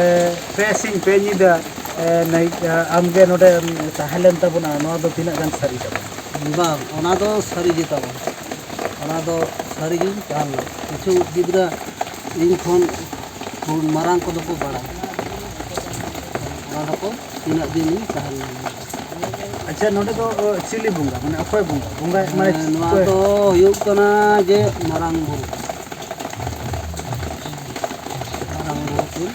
ᱯᱮ ᱥᱤᱧ ᱯᱮ ᱧᱤᱫᱟᱹ, ᱮ, ᱱᱟᱭ-, ᱮ, ᱟᱢᱜᱮ ᱱᱚᱰᱮᱢ ᱛᱟᱦᱮᱸ ᱞᱮᱱ ᱛᱟᱵᱚᱱᱟ, ᱱᱚᱣᱟ ᱫᱚ ᱛᱤᱱᱟᱹᱜ ᱜᱟᱱ ᱥᱟᱹᱨᱤ ᱠᱟᱛᱷᱟ? ᱵᱟᱝ, ᱚᱱᱟ ᱫᱚ ᱥᱟᱹᱨᱤ ᱜᱮ ᱛᱟᱵᱚᱱ, ᱚᱱᱟ ᱫᱚ ᱥᱟᱹᱨᱤ ᱜᱤᱧ ᱛᱟᱦᱮᱸ ᱞᱮᱱᱟ᱾ ᱠᱤᱪᱷᱩ ᱜᱤᱫᱽᱨᱟᱹ ᱤᱧ ᱠᱷᱚᱱ ᱦᱩᱰ-, ᱢᱟᱨᱟᱝ ᱠᱚᱫᱚ ᱠᱚ ᱵᱟᱲᱟᱭᱟ, ᱚᱱᱟ ᱫᱚᱠᱚ ᱛᱤᱱᱟᱹᱜ ᱫᱤᱱ ᱤᱧ ᱛᱟᱦᱮᱸ ᱞᱮᱱᱟ᱾ ᱟᱪᱪᱷᱟ, ᱱᱚᱰᱮ ᱫᱚ, ᱚ, ᱪᱤᱞᱤ ᱵᱚᱸᱜᱟ? ᱢᱟᱱᱮ ᱚᱠᱚᱭ ᱵᱚᱸᱜᱟ? ᱵᱚᱸᱜᱟ ᱢᱟᱱᱮ ᱦᱮᱸ, ᱱᱚᱣᱟ ᱚᱠᱚᱭ? ᱫᱚ ᱦᱩᱭᱩᱜ ᱠᱟᱱᱟ ᱡᱮ ᱢᱟᱨᱟᱝ ᱵᱩᱨᱩ, ᱢᱟᱨᱟᱝ ᱵᱩᱨᱩ ᱠᱤᱱ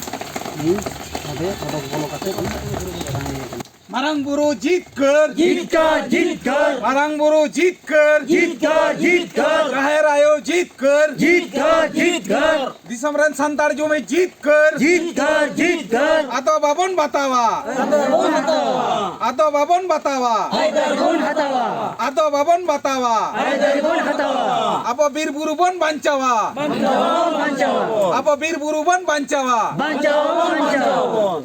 ᱤᱧ ᱱᱚᱰᱮ ᱚᱰᱚᱠ ᱵᱚᱞᱚ ᱠᱟᱛᱮ ᱤᱧ ᱛᱟᱦᱮᱸ ᱠᱟᱱᱟ᱾ ᱢᱟᱨᱟᱝ ᱵᱩᱨᱩ ᱡᱤᱛᱠᱟᱹᱨ, ᱡᱤᱛᱠᱟᱹᱨ, ᱡᱤᱛᱠᱟᱹᱨ᱾ ᱢᱟᱨᱟᱝ ᱵᱩᱨᱩ ᱡᱤᱛᱠᱟᱹᱨ, ᱡᱤᱛᱠᱟᱹᱨ, ᱡᱤᱛᱠᱟᱹᱨ᱾ ᱡᱟᱦᱮᱨ ᱟᱭᱳ ᱡᱤᱛᱠᱟᱹᱨ, ᱡᱤᱛᱠᱟᱹᱨ, ᱡᱤᱛᱠᱟᱹᱨ᱾ ᱫᱤᱥᱚᱢ ᱨᱮᱱ ᱥᱟᱱᱛᱟᱲ ᱡᱩᱢᱤ ᱡᱤᱛᱠᱟᱹᱨ, ᱡᱤᱛᱠᱟᱹᱨ, ᱡᱤᱛᱠᱟᱹᱨ᱾ ᱟᱫᱚ ᱵᱟᱵᱚᱱ ᱵᱟᱛᱟᱣᱟ, ᱟᱫᱚ ᱵᱟᱵᱚᱱ ᱦᱟᱛᱟᱣᱟ, ᱟᱫᱚ ᱵᱟᱵᱚᱱ ᱦᱟᱛᱟᱣᱟ᱾ ᱟᱭᱫᱟᱨ ᱵᱚᱱ ᱦᱟᱛᱟᱣᱟ, ᱟᱫᱚ ᱵᱟᱵᱚᱱ ᱵᱟᱛᱟᱣᱟ᱾ ᱟᱭᱫᱟᱨ ᱵᱚᱱ ᱦᱟᱛᱟᱣᱟ᱾ ᱟᱵᱚ ᱵᱤᱨ ᱵᱩᱨᱩ ᱵᱚᱱ ᱵᱟᱧᱪᱟᱣᱟ, ᱵᱟᱧᱪᱟᱣᱟ ᱵᱚᱱ ᱵᱟᱧᱪᱟᱣᱟ᱾ ᱟᱵᱚ ᱵᱤᱨ ᱵᱩᱨᱩ ᱵᱚᱱ ᱵᱟᱧᱪᱟᱣᱟ, ᱵᱟᱧᱪᱟᱣᱟ ᱵᱚᱱ ᱵᱟᱧᱪᱟᱣᱟ᱾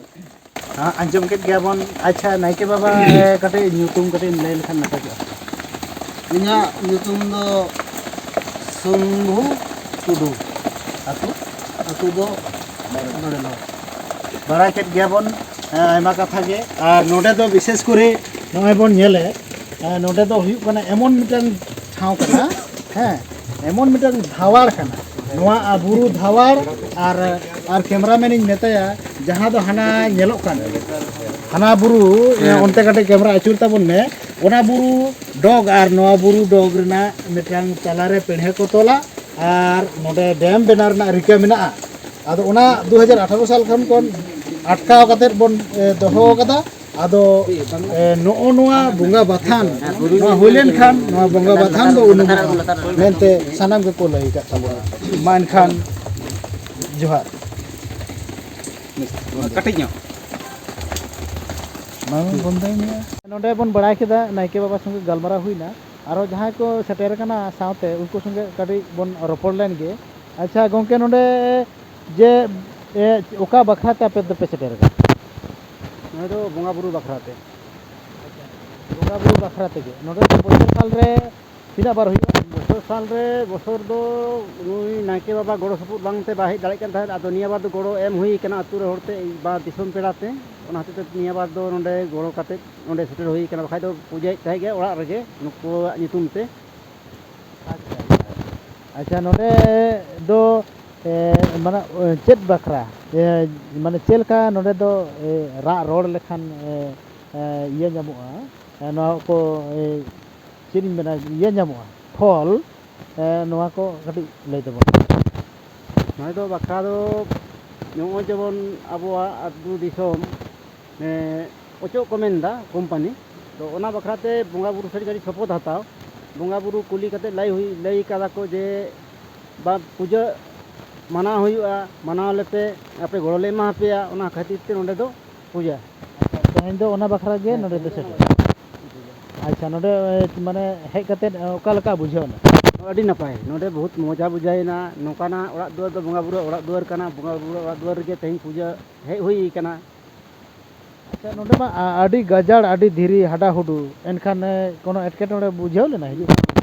ᱦᱮᱸ, ᱟᱸᱡᱚᱢ ᱠᱮᱫ ᱜᱮᱭᱟ ᱵᱚᱱ᱾ ᱟᱪᱪᱷᱟ, ᱱᱟᱭᱠᱮ ᱵᱟᱵᱟ, ᱮ, ᱠᱟᱹᱴᱤᱡ ᱧᱩᱛᱩᱢ ᱠᱟᱹᱴᱤᱡ ᱮᱢ ᱞᱟᱹᱭ ᱞᱮᱠᱷᱟᱱ ᱱᱟᱯᱟᱭ ᱠᱚᱜᱼᱟ᱾ ᱤᱧᱟᱹᱜ ᱧᱩᱛᱩᱢ ᱫᱚ ᱥᱚᱢᱵᱷᱩ ᱴᱩᱰᱩ᱾ ᱟᱹᱛᱩ? ᱟᱹᱛᱩ ᱫᱚ ᱱᱚᱰᱮ ᱱᱚᱣᱟ᱾ ᱵᱟᱲᱟᱭ ᱠᱮᱫ ᱜᱮᱭᱟ ᱵᱚᱱ, ᱮ, ᱟᱭᱢᱟ ᱠᱟᱛᱷᱟ ᱜᱮ᱾ ᱟᱨ ᱱᱚᱰᱮ ᱫᱚ ᱵᱤᱥᱮᱥ ᱠᱚᱨᱮ ᱱᱚᱜᱼᱚᱭ ᱵᱚᱱ ᱧᱮᱞᱮᱫ, ᱮ, ᱱᱚᱰᱮ ᱫᱚ ᱦᱩᱭᱩᱜ ᱠᱟᱱᱟ ᱮᱢᱚᱱ ᱢᱤᱫᱴᱟᱝ ᱴᱷᱟᱶ ᱠᱟᱱᱟ, ᱦᱮᱸ, ᱮᱢᱚᱱ ᱢᱤᱫᱴᱟᱝ ᱫᱷᱟᱣᱟᱲ ᱠᱟᱱᱟ᱾ ᱱᱚᱣᱟ ᱵᱩᱨᱩ ᱫᱷᱟᱣᱟᱲ ᱟᱨ, ᱟᱨ ᱠᱮᱢᱨᱟᱢᱮᱱ ᱤᱧ ᱢᱮᱛᱟᱭᱟ, ᱡᱟᱦᱟᱸ ᱫᱚ ᱦᱟᱱᱟ ᱧᱮᱞᱚᱜ ᱠᱟᱱ, ᱦᱟᱱᱟ ᱵᱩᱨᱩ, ᱦᱮᱸ᱾ ᱚᱱᱛᱮ ᱠᱟᱹᱴᱤᱡ ᱠᱮᱢᱨᱟ ᱟᱹᱪᱩᱨ ᱛᱟᱵᱚᱱ ᱢᱮ᱾ ᱚᱱᱟ ᱵᱩᱨᱩ ᱰᱚᱜᱽ ᱟᱨ ᱱᱚᱣᱟ ᱵᱩᱨᱩ ᱰᱚᱜᱽ ᱨᱮᱱᱟᱜ ᱢᱤᱫᱴᱟᱝ ᱛᱟᱞᱟᱨᱮ ᱯᱤᱲᱦᱟᱹ ᱠᱚ ᱛᱚᱞᱟ ᱟᱨ ᱱᱚᱰᱮ ᱰᱮᱢ ᱵᱮᱱᱟᱣ ᱨᱮᱱᱟᱜ ᱨᱤᱠᱟᱹ ᱢᱮᱱᱟᱜᱼᱟ᱾ ᱟᱫᱚ ᱚᱱᱟ ᱫᱩ ᱦᱟᱡᱟᱨ ᱟᱴᱷᱟᱨᱚ ᱥᱟᱞ ᱠᱷᱚᱱ ᱵᱚᱱ ᱟᱴᱠᱟᱣ ᱠᱟᱛᱮᱫ ᱵᱚᱱ, ᱮ, ᱫᱚᱦᱚ ᱟᱠᱟᱫᱟ᱾ ᱟᱫᱚ ᱮ, ᱱᱚᱜᱼᱚ ᱱᱚᱣᱟ ᱵᱚᱸᱜᱟ ᱵᱟᱛᱷᱟᱱ ᱱᱚᱣᱟ ᱦᱩᱭ ᱞᱮᱱᱠᱷᱟᱱ ᱱᱚᱣᱟ ᱵᱚᱸᱜᱟ ᱵᱟᱛᱷᱟᱱ ᱫᱚ ᱩᱱᱩᱢᱚᱜᱼᱟ ᱢᱮᱱᱛᱮ ᱥᱟᱱᱟᱢ ᱜᱮᱠᱚ ᱞᱟᱹᱭ ᱟᱠᱟᱫ ᱛᱟᱵᱚᱱᱟ᱾ ᱢᱟ ᱮᱱᱠᱷᱟᱱ ᱡᱚᱦᱟᱨ᱾ ᱠᱟᱹᱴᱤᱡ ᱧᱚᱜ᱾ ᱵᱟᱝ ᱵᱚᱱᱫᱚᱭ ᱢᱮᱭᱟ᱾ ᱱᱚᱰᱮ ᱵᱚᱱ ᱵᱟᱲᱟᱭ ᱠᱮᱫᱟ, ᱱᱟᱭᱠᱮ ᱵᱟᱵᱟ ᱥᱚᱸᱜᱮ ᱜᱟᱞᱢᱟᱨᱟᱣ ᱦᱩᱭᱱᱟ, ᱟᱨᱚ ᱡᱟᱦᱟᱸᱭ ᱠᱚ ᱥᱮᱴᱮᱨ ᱟᱠᱟᱱᱟ ᱥᱟᱶᱛᱮ, ᱩᱱᱠᱩ ᱥᱚᱸᱜᱮ ᱠᱟᱹᱴᱤᱡ ᱵᱚᱱ ᱨᱚᱯᱚᱲ ᱞᱮᱱ ᱜᱮ᱾ ᱟᱪᱪᱷᱟ ᱜᱚᱢᱠᱮ, ᱱᱚᱰᱮ ᱡᱮ ᱮ, ᱚᱠᱟ ᱵᱟᱠᱷᱨᱟ ᱛᱮ ᱟᱯᱮ ᱫᱚᱯᱮ ᱥᱮᱴᱮᱨ ᱟᱠᱟᱱᱟ? ᱱᱚᱰᱮ ᱫᱚ ᱵᱚᱸᱜᱟ ᱵᱩᱨᱩ ᱵᱟᱠᱷᱨᱟ ᱛᱮ᱾ ᱵᱚᱸᱜᱟ ᱵᱩᱨᱩ ᱵᱟᱠᱷᱨᱟ ᱛᱮᱜᱮ᱾ ᱱᱚᱰᱮ ᱫᱚ ᱵᱚᱪᱷᱚᱨ ᱥᱟᱞ ᱨᱮ ᱛᱤᱱᱟᱹᱜ ᱵᱟᱨ ᱦᱩᱭᱩᱜᱼᱟ? ᱵᱚᱪᱷᱚᱨ ᱥᱟᱞ ᱨᱮ, ᱵᱚᱪᱷᱚᱨ ᱫᱚ ᱱᱩᱭ ᱱᱟᱭᱠᱮ ᱵᱟᱵᱟ ᱜᱚᱲᱚ ᱥᱚᱯᱚᱦᱚᱫ ᱵᱟᱝᱛᱮ ᱵᱟᱭ ᱦᱮᱡ ᱫᱟᱲᱮᱭᱟᱜ ᱠᱟᱱ ᱛᱟᱦᱮᱸᱫ᱾ ᱟᱫᱚ ᱱᱤᱭᱟᱹ ᱵᱟᱨ ᱫᱚ ᱜᱚᱲᱚ ᱮᱢ ᱦᱩᱭ ᱠᱟᱱᱟ ᱟᱹᱛᱩ ᱨᱮ ᱦᱚᱲ ᱛᱮ, ᱵᱟ ᱫᱤᱥᱚᱢ ᱯᱮᱲᱟ ᱛᱮ᱾ ᱚᱱᱟ ᱦᱚᱛᱮᱡ ᱛᱮ ᱱᱤᱭᱟᱹ ᱵᱟᱨ ᱫᱚ ᱱᱚᱰᱮ ᱜᱚᱲᱚ ᱠᱟᱛᱮ ᱱᱚᱰᱮ ᱥᱮᱴᱮᱨ ᱦᱩᱭ ᱠᱟᱱᱟ᱾ ᱵᱟᱠᱷᱟᱡ ᱫᱚ ᱯᱩᱡᱟᱹᱭᱮᱫ ᱛᱟᱦᱮᱸᱫ ᱜᱮ ᱚᱲᱟᱜ ᱨᱮᱜᱮ ᱱᱩᱠᱩᱣᱟᱜ ᱧᱩᱛᱩᱢ ᱛᱮ᱾ ᱟᱪᱪᱷᱟ, ᱱᱚᱰᱮ ᱫᱚ ᱮ, ᱢᱟᱱᱮ ᱮ, ᱪᱮᱫ ᱵᱟᱠᱷᱨᱟ ᱮ, ᱢᱟᱱᱮ ᱪᱮᱫ ᱞᱮᱠᱟ ᱱᱚᱰᱮ ᱫᱚ ᱮ, ᱨᱟᱜ ᱨᱚᱲ ᱞᱮᱠᱷᱟᱱ ᱮ, ᱮ, ᱤᱭᱟᱹ ᱧᱟᱢᱚᱜᱼᱟ? ᱮ, ᱱᱚᱣᱟ ᱠᱚ ᱮ, ᱪᱮᱫ ᱤᱧ ᱢᱮᱱᱟ, ᱤᱭᱟᱹ ᱧᱟᱢᱚᱜᱼᱟ ᱯᱷᱚᱞ, ᱮ, ᱱᱚᱣᱟ ᱠᱚ ᱠᱟᱹᱴᱤᱡ ᱞᱟᱹᱭ ᱛᱟᱵᱚᱱ᱾ ᱱᱚᱣᱟ ᱫᱚ ᱵᱟᱠᱷᱨᱟ ᱫᱚ ᱱᱚᱜᱼᱚᱭ ᱡᱮᱢᱚᱱ ᱟᱵᱚᱣᱟᱜ ᱟᱹᱛᱩ ᱫᱤᱥᱚᱢ ᱮ, ᱚᱪᱚᱜ ᱠᱚ ᱢᱮᱱᱫᱟ ᱠᱳᱢᱯᱟᱱᱤ᱾ ᱛᱚ ᱚᱱᱟ ᱵᱟᱠᱷᱨᱟᱛᱮ ᱵᱚᱸᱜᱟ ᱵᱩᱨᱩ ᱥᱮᱫ ᱠᱟᱹᱴᱤᱡ ᱥᱚᱯᱚᱫ ᱦᱟᱛᱟᱣ, ᱵᱚᱸᱜᱟ ᱵᱩᱨᱩ ᱠᱩᱞᱤ ᱠᱟᱛᱮ ᱞᱟᱹᱭ ᱦᱩᱭ, ᱞᱟᱹᱭ ᱠᱟᱫᱟ ᱠᱚ ᱡᱮ ᱵᱟ ᱯᱩᱡᱟᱹ ᱢᱟᱱᱟᱣ ᱦᱩᱭᱩᱜᱼᱟ, ᱢᱟᱱᱟᱣ ᱞᱮᱯᱮ, ᱟᱯᱮ ᱜᱚᱲᱚ ᱞᱮ ᱮᱢᱟ ᱯᱮᱭᱟ, ᱚᱱᱟ ᱠᱷᱟᱹᱛᱤᱨ ᱛᱮ ᱱᱚᱰᱮ ᱫᱚ ᱯᱩᱡᱟᱹ᱾ ᱛᱮᱦᱮᱧ ᱫᱚ ᱚᱱᱟ ᱵᱟᱠᱷᱨᱟ ᱜᱮ ᱱᱚᱰᱮ ᱫᱚ ᱥᱮᱴᱮᱨ᱾ ᱟᱪᱪᱷᱟ, ᱱᱚᱰᱮ ᱮ, ᱢᱟᱱᱮ ᱦᱮᱡ ᱠᱟᱛᱮ ᱮ, ᱚᱠᱟ ᱞᱮᱠᱟ ᱵᱩᱡᱷᱟᱹᱣ ᱮᱱᱟ? ᱟᱹᱰᱤ ᱱᱟᱯᱟᱭ, ᱱᱚᱰᱮ ᱵᱚᱦᱩᱛ ᱢᱚᱡᱟ ᱵᱩᱡᱷᱟᱹᱣ ᱮᱱᱟ᱾ ᱱᱚᱝᱠᱟᱱᱟᱜ ᱚᱲᱟᱜ ᱫᱩᱣᱟᱹᱨ ᱫᱚ ᱵᱚᱸᱜᱟ ᱵᱩᱨᱩ ᱚᱲᱟᱜ ᱫᱩᱣᱟᱹᱨ ᱠᱟᱱᱟ, ᱵᱚᱸᱜᱟ ᱵᱩᱨᱩ ᱚᱲᱟᱜ ᱫᱩᱣᱟᱹᱨ ᱨᱮᱜᱮ ᱛᱮᱦᱮᱧ ᱯᱩᱡᱟᱹ ᱦᱮᱡ ᱦᱩᱭ ᱠᱟᱱᱟ᱾ ᱟᱪᱪᱷᱟ, ᱱᱚᱰᱮ ᱢᱟ ᱟ-, ᱟᱹᱰᱤ ᱜᱟᱡᱟᱲ, ᱟᱹᱰᱤ ᱫᱷᱤᱨᱤ, ᱦᱟᱰᱟᱦᱩᱰᱩ, ᱮᱱᱠᱷᱟᱱ ᱮ, ᱠᱳᱱᱳ ᱮᱴᱠᱮᱴᱚᱬᱮ ᱵᱩᱡᱷᱟᱹᱣ ᱞᱮᱱᱟ ᱦᱤᱡᱩᱜ?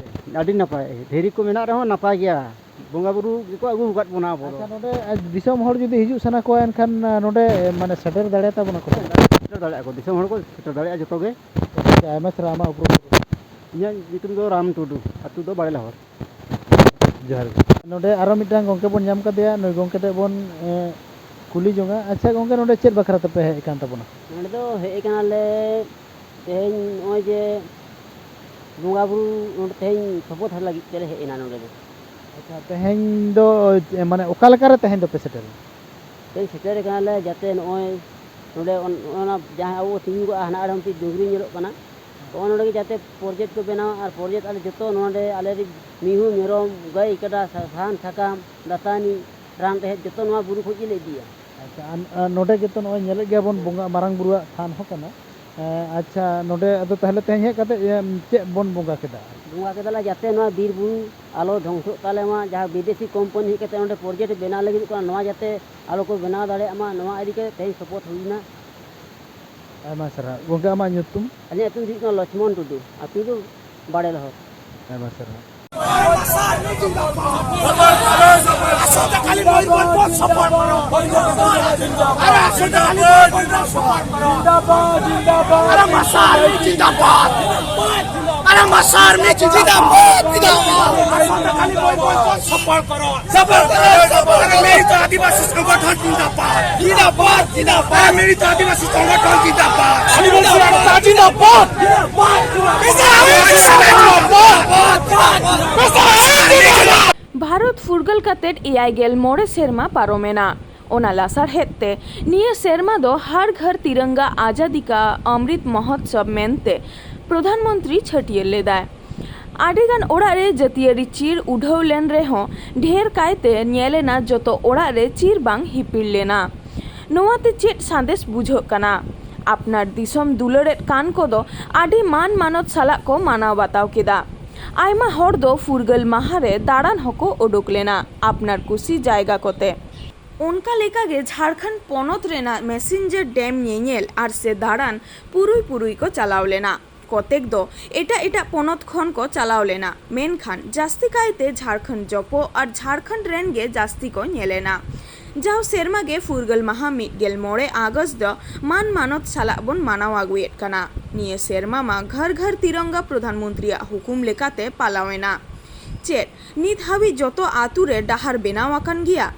ᱟᱹᱰᱤ ᱱᱟᱯᱟᱭ, ᱫᱷᱤᱨᱤ ᱠᱚ ᱢᱮᱱᱟᱜ ᱨᱮᱦᱚᱸ ᱱᱟᱯᱟᱭ ᱜᱮᱭᱟ, ᱵᱚᱸᱜᱟ ᱵᱩᱨᱩ ᱜᱮᱠᱚ ᱟᱹᱜᱩ ᱟᱠᱟᱫ ᱵᱚᱱᱟ ᱟᱵᱚ ᱫᱚ᱾ ᱟᱪᱪᱷᱟ, ᱱᱚᱰᱮ ᱮ, ᱫᱤᱥᱚᱢ ᱦᱚᱲ ᱡᱩᱫᱤ ᱦᱤᱡᱩᱜ ᱥᱟᱱᱟ ᱠᱚᱣᱟ ᱮᱱᱠᱷᱟᱱ ᱮ, ᱱᱚᱰᱮ ᱮ, ᱢᱟᱱᱮ ᱥᱮᱴᱮᱨ ᱫᱟᱲᱮᱭᱟᱛᱟ ᱵᱚᱱᱟ ᱠᱚ? ᱥᱮᱴᱮᱨ ᱫᱟᱲᱮᱭᱟᱜᱼᱟ ᱠᱚ, ᱫᱤᱥᱚᱢ ᱦᱚᱲ ᱠᱚ ᱥᱮᱴᱮᱨ ᱫᱟᱲᱮᱭᱟᱜᱼᱟ ᱡᱚᱛᱚ ᱜᱮ᱾ ᱟᱪᱪᱷᱟ, ᱟᱭᱢᱟ ᱥᱟᱨᱦᱟᱣ, ᱟᱢᱟᱜ ᱩᱯᱨᱩᱢ᱾ ᱤᱧᱟᱹᱜ ᱧᱩᱛᱩᱢ ᱫᱚ ᱨᱟᱢ ᱴᱩᱰᱩ, ᱟᱹᱛᱩ ᱫᱚ ᱵᱟᱲᱮ ᱞᱟᱦᱚᱨ᱾ ᱡᱚᱦᱟᱨ ᱜᱮ᱾ ᱱᱚᱰᱮ ᱟᱨᱚ ᱢᱤᱫᱴᱟᱝ ᱜᱚᱢᱠᱮ ᱵᱚᱱ ᱧᱟᱢ ᱠᱟᱫᱮᱭᱟ, ᱱᱩᱭ ᱜᱚᱢᱠᱮ ᱴᱷᱮᱱ ᱵᱚᱱ ᱮ, ᱠᱩᱞᱤ ᱡᱚᱝᱟ᱾ ᱟᱪᱪᱷᱟ ᱜᱚᱢᱠᱮ, ᱱᱚᱰᱮ ᱪᱮᱫ ᱵᱟᱠᱷᱨᱟ ᱛᱮᱯᱮ ᱦᱮᱡ ᱟᱠᱟᱱ ᱛᱟᱵᱚᱱᱟ? ᱱᱚᱰᱮ ᱫᱚ ᱦᱮᱡ ᱟᱠᱟᱱᱟᱞᱮ ᱛᱮᱦᱮᱧ ᱱᱚᱜᱼᱚᱭ ᱡᱮ ᱵᱚᱸᱜᱟ ᱵᱩᱨᱩ ᱱᱚᱰᱮ ᱛᱮᱦᱮᱧ ᱥᱚᱯᱚᱫ ᱦᱟᱛᱟᱣ ᱞᱟᱹᱜᱤᱫ ᱛᱮᱞᱮ ᱦᱮᱡ ᱮᱱᱟ ᱱᱚᱰᱮ ᱫᱚ᱾ ᱟᱪᱪᱷᱟ, ᱛᱮᱦᱮᱧ ᱫᱚ ᱮ, ᱢᱟᱱᱮ ᱚᱠᱟ ᱞᱮᱠᱟᱨᱮ ᱛᱮᱦᱮᱧ ᱫᱚᱯᱮ ᱥᱮᱴᱮᱨ ᱮᱱᱟ? ᱛᱮᱦᱮᱧ ᱥᱮᱴᱮᱨ ᱟᱠᱟᱱᱟᱞᱮ ᱡᱟᱛᱮ ᱱᱚᱜᱼᱚᱭ ᱱᱚᱰᱮ ᱚᱱ-, ᱚᱱᱟ ᱡᱟᱦᱟᱸ ᱟᱵᱚ ᱛᱤᱸᱜᱩ ᱠᱚᱜᱼᱟ, ᱦᱟᱱᱟ ᱟᱲᱮ ᱢᱤᱫᱴᱤᱡ ᱰᱩᱝᱨᱤ ᱧᱮᱞᱚᱜ ᱠᱟᱱᱟ, ᱛᱚ ᱚᱱᱟ ᱱᱚᱰᱮ ᱜᱮ ᱡᱟᱛᱮ ᱯᱨᱚᱡᱮᱠᱴ ᱠᱚ ᱵᱮᱱᱟᱣᱟ᱾ ᱟᱨ ᱯᱨᱚᱡᱮᱠᱴ ᱟᱞᱮ ᱡᱚᱛᱚ ᱱᱚᱰᱮ ᱟᱞᱮ ᱨᱤᱱ ᱢᱤᱦᱩ, ᱢᱮᱨᱚᱢ, ᱜᱟᱹᱭ, ᱠᱟᱰᱟ, ᱥᱟ-, ᱥᱟᱦᱟᱱ, ᱥᱟᱠᱟᱢ, ᱫᱟᱹᱛᱟᱹᱱᱤ, ᱨᱟᱱ ᱨᱮᱦᱮᱫ ᱡᱚᱛᱚ ᱱᱚᱣᱟ ᱵᱩᱨᱩ ᱠᱷᱚᱱ ᱜᱮᱞᱮ ᱤᱫᱤᱭᱟ᱾ ᱟᱪᱪᱷᱟ, ᱟᱨ, ᱟᱨ ᱱᱚᱰᱮ ᱜᱮᱛᱚ ᱱᱚᱜᱼᱚᱭ ᱧᱮᱞᱮᱫ ᱜᱮᱭᱟ ᱵᱚᱱ ᱵᱚᱸᱜᱟ, ᱢᱟᱨᱟᱝ ᱵᱩᱨᱩᱣᱟᱜ ᱛᱷᱟᱱ ᱦᱚᱸ ᱠᱟᱱᱟ᱾ ᱮᱸ, ᱟᱪᱪᱷᱟ, ᱱᱚᱰᱮ ᱟᱫᱚ ᱛᱟᱦᱚᱞᱮ ᱛᱮᱦᱮᱧ ᱦᱮᱡ ᱠᱟᱛᱮ, ᱮᱸ, ᱪᱮᱫ ᱵᱚᱱ ᱵᱚᱸᱜᱟ ᱠᱮᱫᱟ? ᱵᱚᱸᱜᱟ ᱠᱮᱫᱟᱞᱮ ᱡᱟᱛᱮ ᱱᱚᱣᱟ ᱵᱤᱨ ᱵᱩᱨᱩ ᱟᱞᱚ ᱫᱷᱚᱝᱥᱚᱜ ᱛᱟᱞᱮ ᱢᱟ, ᱡᱟᱦᱟᱸ ᱵᱤᱫᱮᱥᱤ ᱠᱳᱢᱯᱟᱱᱤ ᱦᱮᱡ ᱠᱟᱛᱮ ᱱᱚᱰᱮ ᱯᱨᱚᱡᱮᱠᱴ ᱵᱮᱱᱟᱣ ᱞᱟᱹᱜᱤᱫᱚᱜ ᱠᱟᱱᱟ, ᱱᱚᱣᱟ ᱡᱟᱛᱮ ᱟᱞᱚ ᱠᱚ ᱵᱮᱱᱟᱣ ᱫᱟᱲᱮᱭᱟᱜ ᱢᱟ, ᱱᱚᱣᱟ ᱤᱫᱤ ᱠᱟᱛᱮ ᱛᱮᱦᱮᱧ ᱥᱚᱯᱚᱛ ᱦᱩᱭᱱᱟ᱾ ᱟᱭᱢᱟ ᱥᱟᱨᱦᱟᱣ᱾ ᱜᱚᱢᱠᱮ, ᱟᱢᱟᱜ ᱧᱩᱛᱩᱢ? ᱟᱹᱞᱤᱧᱟᱜ ᱧᱩᱛᱩᱢ ᱫᱚ ᱦᱩᱭᱩᱜ ᱠᱟᱱᱟ ᱞᱚᱪᱷᱢᱚᱱ ᱴᱩᱰᱩ, ᱟᱹᱛᱩ ᱫᱚ ᱵᱟᱲᱮ ᱞᱚᱦᱚᱫ᱾ ᱟᱭᱢᱟ ᱥᱟᱨᱦᱟᱣ᱾ ᱟᱥᱚᱠᱟᱞᱤ ᱢᱚᱭᱩᱨᱵᱷᱚᱸᱡᱽ ᱵᱚᱱᱫᱷ ᱥᱚᱯᱚᱨ ᱠᱚᱨᱚ᱾ ᱟᱨᱮ ᱟᱥᱚᱠᱟᱞᱤ ᱢᱚᱭᱩᱨᱵᱷᱚᱸᱡᱽ ᱵᱚᱱᱫᱷ ᱥᱚᱯᱚᱨ ᱠᱚᱨᱚ᱾ ᱟᱨᱮ ᱢᱟᱥᱟᱨ ᱡᱤᱱᱫᱟᱵᱟᱫ᱾ ᱟᱨᱮ ᱢᱟᱥᱟᱨ ᱢᱮ ᱡᱤᱱᱫᱟᱵᱟᱫ, ᱡᱤᱱᱫᱟᱵᱟᱫ᱾ ᱟᱥᱚᱠᱟᱞᱤ ᱢᱚᱭᱩᱨᱵᱷᱚᱸᱡᱽ ᱵᱚᱱᱫᱷ ᱥᱚᱯᱚᱨ ᱠᱚᱨᱚ᱾ ᱡᱟᱵᱚᱨᱫᱚᱥᱛ, ᱡᱟᱵᱚᱨᱫᱚᱥᱛ᱾ ᱢᱤᱞᱤᱛ ᱟᱹᱫᱤᱵᱟᱹᱥᱤ ᱥᱚᱝᱜᱚᱴᱷᱚᱱ ᱡᱤᱱᱫᱟᱵᱟᱫ᱾ ᱡᱤᱱᱫᱟᱵᱟᱫ, ᱡᱤᱱᱫᱟᱵᱟᱫ᱾ ᱢᱤᱞᱤᱛ ᱟᱹᱫᱤᱵᱟᱹᱥᱤ ᱥᱚᱝᱜᱚᱴᱷᱚᱱ ᱡᱤᱱᱫᱟᱵᱟᱫ᱾ ᱟᱹᱫᱤᱵᱟᱹᱥᱤ ᱮᱠᱛᱟ ᱡᱤᱱᱫᱟᱵᱟᱫ᱾ ᱡᱤᱱᱫᱟᱵᱟᱫ᱾ ᱵᱷᱟᱨᱚᱛ ᱯᱷᱩᱨᱜᱟᱹᱞ ᱠᱟᱛᱮᱫ ᱮᱭᱟᱭ ᱜᱮᱞ ᱢᱚᱬᱮ ᱥᱮᱨᱢᱟ ᱯᱟᱨᱚᱢᱮᱱᱟ᱾ ᱚᱱᱟ ᱞᱟᱥᱟᱲᱦᱮᱫ ᱛᱮ ᱱᱤᱭᱟᱹ ᱥᱮᱨᱢᱟ ᱫᱚ ᱦᱟᱨ ᱜᱷᱟᱨ ᱛᱤᱨᱚᱝᱜᱟ ᱟᱡᱟᱫᱤ ᱠᱟ ᱚᱢᱨᱤᱛ ᱢᱚᱦᱳᱛᱥᱚᱵᱽ ᱢᱮᱱᱛᱮ ᱯᱨᱚᱫᱷᱟᱱ ᱢᱚᱱᱛᱨᱤ ᱪᱷᱟᱹᱴᱭᱟᱹᱨ ᱞᱮᱫᱟᱭ᱾ ᱟᱹᱰᱤᱜᱟᱱ ᱚᱲᱟᱜ ᱨᱮ ᱡᱟᱹᱛᱤᱭᱟᱹᱨᱤ ᱪᱤᱨ ᱩᱰᱷᱟᱹᱣ ᱞᱮᱱ ᱨᱮᱦᱚᱸ, ᱰᱷᱮᱨ ᱠᱟᱭᱛᱮ ᱧᱮᱞᱮᱱᱟ ᱡᱚᱛᱚ ᱚᱲᱟᱜ ᱨᱮ ᱪᱤᱨ ᱵᱟᱝ ᱦᱤᱯᱤᱲ ᱞᱮᱱᱟ᱾ ᱱᱚᱣᱟᱛᱮ ᱪᱮᱫ ᱥᱟᱸᱫᱮᱥ ᱵᱩᱡᱷᱟᱹᱜ ᱠᱟᱱᱟ? ᱟᱯᱱᱟᱨ ᱫᱤᱥᱚᱢ ᱫᱩᱞᱟᱹᱲᱮᱫ ᱠᱟᱱ ᱠᱚᱫᱚ ᱟᱹᱰᱤ ᱢᱟᱱ ᱢᱟᱱᱚᱛ ᱥᱟᱞᱟᱜ ᱠᱚ ᱢᱟᱱᱟᱣ ᱵᱟᱛᱟᱣ ᱠᱮᱫᱟ᱾ ᱟᱭᱢᱟ ᱦᱚᱲ ᱫᱚ ᱯᱷᱩᱨᱜᱟᱹᱞ ᱢᱟᱦᱟ ᱨᱮ ᱫᱟᱬᱟᱱ ᱦᱚᱸᱠᱚ ᱩᱰᱩᱠ ᱞᱮᱱᱟ, ᱟᱯᱱᱟᱨ ᱠᱩᱥᱤ ᱡᱟᱭᱜᱟ ᱠᱚᱛᱮ᱾ ᱚᱱᱠᱟ ᱞᱮᱠᱟᱜᱮ ᱡᱷᱟᱲᱠᱷᱚᱸᱰ ᱯᱚᱱᱚᱛ ᱨᱮᱱᱟᱜ ᱢᱮᱥᱮᱧᱡᱟᱨ ᱰᱮᱢ ᱧᱮᱧᱮᱞ ᱟᱨ ᱥᱮ ᱫᱟᱬᱟᱱ ᱯᱩᱨᱩᱭ ᱯᱩᱨᱩᱭ ᱠᱚ ᱪᱟᱞᱟᱣ ᱞᱮᱱᱟ᱾ ᱠᱚᱛᱮᱠ ᱫᱚ ᱮᱴᱟᱜ ᱮᱴᱟᱜ ᱯᱚᱱᱚᱛ ᱠᱷᱚᱱ ᱠᱚ ᱪᱟᱞᱟᱣ ᱞᱮᱱᱟ, ᱢᱮᱱᱠᱷᱟᱱ ᱡᱟᱹᱥᱛᱤ ᱠᱟᱭᱛᱮ ᱡᱷᱟᱲᱠᱷᱚᱸᱰ ᱡᱚᱯᱚᱜ ᱟᱨ ᱡᱷᱟᱲᱠᱷᱚᱸᱰ ᱨᱮᱱ ᱜᱮ ᱡᱟᱹᱥᱛᱤ ᱠᱚ ᱧᱮᱞᱮᱱᱟ᱾ ᱡᱟᱣ ᱥᱮᱨᱢᱟ ᱜᱮ ᱯᱷᱩᱨᱜᱟᱹᱞ ᱢᱟᱦᱟ ᱢᱤᱫ ᱜᱮᱞ ᱢᱚᱬᱮ ᱟᱜᱚᱥᱴ ᱫᱚ ᱢᱟᱱ ᱢᱟᱱᱚᱛ ᱥᱟᱞᱟᱜ ᱵᱚᱱ ᱢᱟᱱᱟᱣ ᱟᱹᱜᱩᱭᱮᱫ ᱠᱟᱱᱟ᱾ ᱱᱤᱭᱟᱹ ᱥᱮᱨᱢᱟ ᱢᱟ ᱜᱷᱟᱨ ᱜᱷᱟᱨ ᱛᱤᱨᱚᱝᱜᱟ ᱯᱨᱚᱫᱷᱟᱱ ᱢᱚᱱᱛᱨᱤᱭᱟᱜ ᱦᱩᱠᱩᱢ ᱞᱮᱠᱟᱛᱮ ᱯᱟᱞᱟᱣ ᱮᱱᱟ᱾ ᱪᱮᱫ ᱱᱤᱛ ᱦᱟᱹᱵᱤᱡ ᱡᱚᱛᱚ ᱟᱹᱛᱩ ᱨᱮ ᱰᱟᱦᱟᱨ ᱵᱮᱱᱟᱣ ᱟᱠᱟᱱ ᱜᱮᱭᱟ?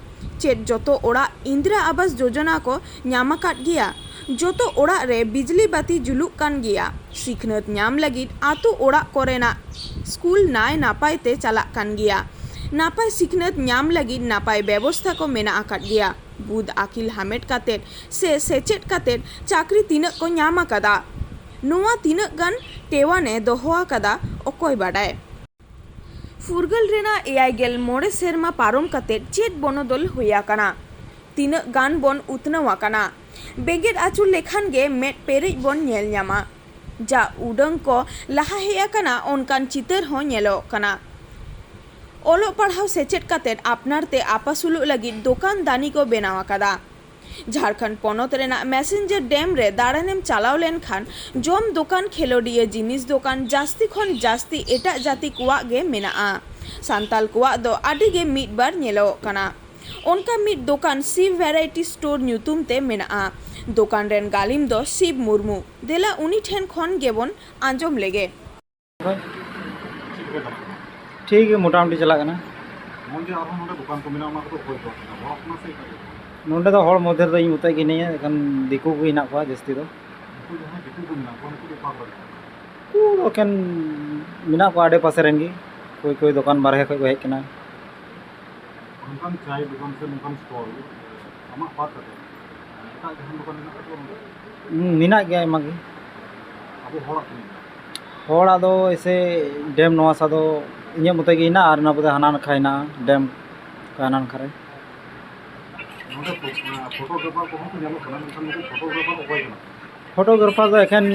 ᱪᱮᱫ ᱡᱚᱛᱚ ᱚᱲᱟᱜ ᱤᱱᱫᱤᱨᱟ ᱟᱵᱟᱥ ᱡᱳᱡᱚᱱᱟ ᱠᱚ ᱧᱟᱢ ᱟᱠᱟᱫ ᱜᱮᱭᱟ? ᱡᱚᱛᱚ ᱚᱲᱟᱜ ᱨᱮ ᱵᱤᱡᱽᱞᱤ ᱵᱟᱹᱛᱤ ᱡᱩᱞᱩᱜ ᱠᱟᱱ ᱜᱮᱭᱟ? ᱥᱤᱠᱷᱱᱟᱹᱛ ᱧᱟᱢ ᱞᱟᱹᱜᱤᱫ ᱟᱹᱛᱩ ᱚᱲᱟᱜ ᱠᱚᱨᱮᱱᱟᱜ ᱥᱠᱩᱞ ᱱᱟᱭ ᱱᱟᱯᱟᱭ ᱛᱮ ᱪᱟᱞᱟᱜ ᱠᱟᱱ ᱜᱮᱭᱟ? ᱱᱟᱯᱟᱭ ᱥᱤᱠᱷᱱᱟᱹᱛ ᱧᱟᱢ ᱞᱟᱹᱜᱤᱫ ᱱᱟᱯᱟᱭ ᱵᱮᱵᱚᱥᱛᱷᱟ ᱠᱚ ᱢᱮᱱᱟᱜ ᱟᱠᱟᱫ ᱜᱮᱭᱟ᱾ ᱵᱩᱫ ᱟᱹᱠᱤᱞ ᱦᱟᱢᱮᱴ ᱠᱟᱛᱮᱫ ᱥᱮ ᱥᱮᱪᱮᱫ ᱠᱟᱛᱮᱫ ᱪᱟᱹᱠᱨᱤ ᱛᱤᱱᱟᱹᱜ ᱠᱚ ᱧᱟᱢ ᱟᱠᱟᱫᱟ, ᱱᱚᱣᱟ ᱛᱤᱱᱟᱹᱜ ᱜᱟᱱ ᱴᱮᱣᱟᱱ ᱮ ᱫᱚᱦᱚ ᱟᱠᱟᱫᱟ, ᱚᱠᱚᱭ ᱵᱟᱰᱟᱭ᱾ ᱯᱷᱩᱨᱜᱟᱹᱞ ᱨᱮᱱᱟᱜ ᱮᱭᱟᱭ ᱜᱮᱞ ᱢᱚᱬᱮ ᱥᱮᱨᱢᱟ ᱯᱟᱨᱚᱢ ᱠᱟᱛᱮᱫ ᱪᱮᱫ ᱵᱚᱱᱚᱫᱚᱞ ᱦᱩᱭ ᱟᱠᱟᱱᱟ? ᱛᱤᱱᱟᱹᱜ ᱜᱟᱱ ᱵᱚᱱ ᱩᱛᱱᱟᱹᱣ ᱟᱠᱟᱱᱟ? ᱵᱮᱸᱜᱮᱫ ᱟᱹᱪᱩᱨ ᱞᱮᱠᱷᱟᱱ ᱜᱮ ᱢᱮᱫ ᱯᱮᱨᱮᱡ ᱵᱚᱱ ᱧᱮᱞ ᱧᱟᱢᱟ᱾ ᱡᱟ ᱩᱰᱟᱹᱝ ᱠᱚ ᱞᱟᱦᱟ ᱦᱮᱡ ᱟᱠᱟᱱᱟ, ᱚᱱᱠᱟᱱ ᱪᱤᱛᱟᱹᱨ ᱦᱚᱸ ᱧᱮᱞᱚᱜ ᱠᱟᱱᱟ᱾ ᱚᱞᱚᱜ ᱯᱟᱲᱦᱟᱣ ᱥᱮᱪᱮᱫ ᱠᱟᱛᱮᱫ ᱟᱯᱱᱟᱨ ᱛᱮ ᱟᱯᱟᱥᱩᱞᱚᱜ ᱞᱟᱹᱜᱤᱫ ᱫᱚᱠᱟᱱ ᱫᱟᱹᱱᱤ ᱠᱚ ᱵᱮᱱᱟᱣ ᱟᱠᱟᱫᱟ᱾ ᱡᱷᱟᱲᱠᱷᱚᱸᱰ ᱯᱚᱱᱚᱛ ᱨᱮᱱᱟᱜ ᱢᱮᱥᱮᱧᱡᱟᱨ ᱰᱮᱢ ᱨᱮ ᱫᱟᱬᱟᱱᱮᱢ ᱪᱟᱞᱟᱣ ᱞᱮᱱᱠᱷᱟᱱ ᱡᱚᱢ ᱫᱚᱠᱟᱱ, ᱠᱷᱮᱞᱳᱰᱤᱭᱟᱹ ᱡᱤᱱᱤᱥ ᱫᱚᱠᱟᱱ, ᱡᱟᱹᱥᱛᱤ ᱠᱷᱚᱱ ᱡᱟᱹᱥᱛᱤ ᱮᱴᱟᱜ ᱡᱟᱹᱛᱤ ᱠᱚᱣᱟᱜ ᱜᱮ ᱢᱮᱱᱟᱜᱼᱟ᱾ ᱥᱟᱱᱛᱟᱞ ᱠᱚᱣᱟᱜ ᱫᱚ ᱟᱹᱰᱤ ᱜᱮ ᱢᱤᱫ ᱵᱟᱨ ᱧᱮᱞᱚᱜᱚᱜ ᱠᱟᱱᱟ᱾ ᱚᱱᱠᱟ ᱢᱤᱫ ᱫᱚᱠᱟᱱ ᱥᱤᱵ ᱵᱷᱮᱨᱟᱭᱴᱤ ᱥᱴᱳᱨ ᱧᱩᱛᱩᱢ ᱛᱮ ᱢᱮᱱᱟᱜᱼᱟ᱾ ᱫᱚᱠᱟᱱ ᱨᱮᱱ ᱜᱟᱹᱞᱤᱢ ᱫᱚ ᱥᱤᱵ ᱢᱩᱨᱢᱩ᱾ ᱫᱮᱞᱟ ᱩᱱᱤ ᱴᱷᱮᱱ ᱠᱷᱚᱱ ᱜᱮᱵᱚᱱ ᱟᱸᱡᱚᱢ ᱞᱮᱜᱮ᱾ ᱴᱷᱤᱠ ᱜᱮ, ᱢᱚᱴᱟᱢᱩᱴᱤ ᱪᱟᱞᱟᱜ ᱠᱟᱱᱟ᱾ ᱱᱚᱜᱼᱚᱭ ᱡᱮ ᱟᱨᱦᱚᱸ ᱱᱚᱰᱮ ᱫᱚᱠᱟᱱ ᱠᱚ ᱢᱮᱱᱟᱜᱼᱟ, ᱚᱱᱟ ᱠᱚᱫᱚ ᱚᱠᱚᱭ ᱠᱚᱣᱟᱜ ᱠᱟᱱᱟ? ᱦᱚᱲᱟᱜ ᱠᱟᱱᱟ ᱥᱮ ᱮᱴᱟᱜ ᱡᱟᱹᱛ? ᱱᱚᱰᱮ ᱫᱚ ᱦᱚᱲ ᱢᱚᱫᱽᱫᱷᱮ ᱨᱮᱫᱚ ᱤᱧ ᱢᱚᱛᱚᱡ ᱜᱮ ᱦᱤᱱᱟᱹᱧᱟ, ᱮᱠᱷᱟᱱ ᱫᱤᱠᱩ ᱠᱚ ᱦᱮᱱᱟᱜ ᱠᱚᱣᱟ ᱡᱟᱹᱥᱛᱤ ᱫᱚ᱾ ᱩᱱᱠᱩ ᱡᱟᱦᱟᱸᱭ ᱫᱤᱠᱩ ᱠᱚ ᱢᱮᱱᱟᱜ ᱠᱚᱣᱟ, ᱩᱱᱠᱩ ᱫᱚ ᱚᱠᱟ ᱠᱚᱨᱮ? ᱩᱱᱠᱩ ᱫᱚ ᱮᱠᱮᱱ ᱢᱮᱱᱟᱜ ᱠᱚᱣᱟ ᱟᱰᱮ ᱯᱟᱥᱮ ᱨᱮᱱ ᱜᱮ, ᱚᱠᱚᱭ ᱚᱠᱚᱭ ᱫᱚᱠᱟᱱ ᱵᱟᱨᱦᱮ ᱠᱷᱚᱡ ᱠᱚ ᱦᱮᱡ ᱠᱟᱱᱟ᱾ ᱱᱚᱝᱠᱟᱱ ᱪᱟᱭ ᱫᱚᱠᱟᱱ ᱥᱮ ᱱᱚᱝᱠᱟᱱ ᱥᱴᱚᱞ, ᱟᱢᱟᱜ ᱵᱟᱫ ᱠᱟᱛᱮ ᱮᱴᱟᱜ ᱡᱟᱦᱟᱱ ᱫᱚᱠᱟᱱ ᱢᱮᱱᱟᱜ ᱛᱟᱠᱚᱣᱟ ᱱᱚᱰᱮ? ᱦᱩᱸ, ᱢᱮᱱᱟᱜ ᱜᱮᱭᱟ ᱟᱭᱢᱟ ᱜᱮ᱾ ᱟᱵᱚ ᱦᱚᱲᱟᱜ ᱛᱤᱱᱟᱹᱜ ᱢᱮᱱᱟᱜᱼᱟ? ᱦᱚᱲᱟᱜ ᱫᱚ ᱮᱥᱮ ᱰᱮᱢ ᱱᱚᱣᱟ ᱥᱟ ᱫᱚ ᱤᱧᱟᱹᱜ ᱢᱚᱛᱮ ᱜᱮ ᱦᱮᱱᱟᱜᱼᱟ, ᱟᱨ ᱚᱱᱟ ᱵᱚᱫᱮ ᱦᱟᱱᱟ ᱱᱟᱠᱷᱟ ᱦᱮᱱᱟᱜᱼᱟ, ᱰᱮᱢ ᱦᱟᱱᱟ ᱱᱟᱠᱷᱟ ᱨᱮ᱾ ᱱᱚᱰᱮ ᱯᱷᱳ-, ᱯᱷᱳᱴᱳᱜᱨᱟᱯᱷᱟᱨ ᱠᱚᱦᱚᱸ ᱠᱚ ᱧᱮᱞᱚᱜ ᱠᱟᱱᱟ, ᱢᱮᱱᱠᱷᱟᱱ ᱱᱩᱠᱩ ᱯᱷᱳᱴᱳᱜᱨᱟᱯᱷᱟᱨ ᱚᱠᱚᱭ ᱠᱟᱱᱟ? ᱯᱷᱳᱴᱳᱜᱨᱟᱯᱷᱟᱨ ᱫᱚ ᱮᱠᱷᱮᱱ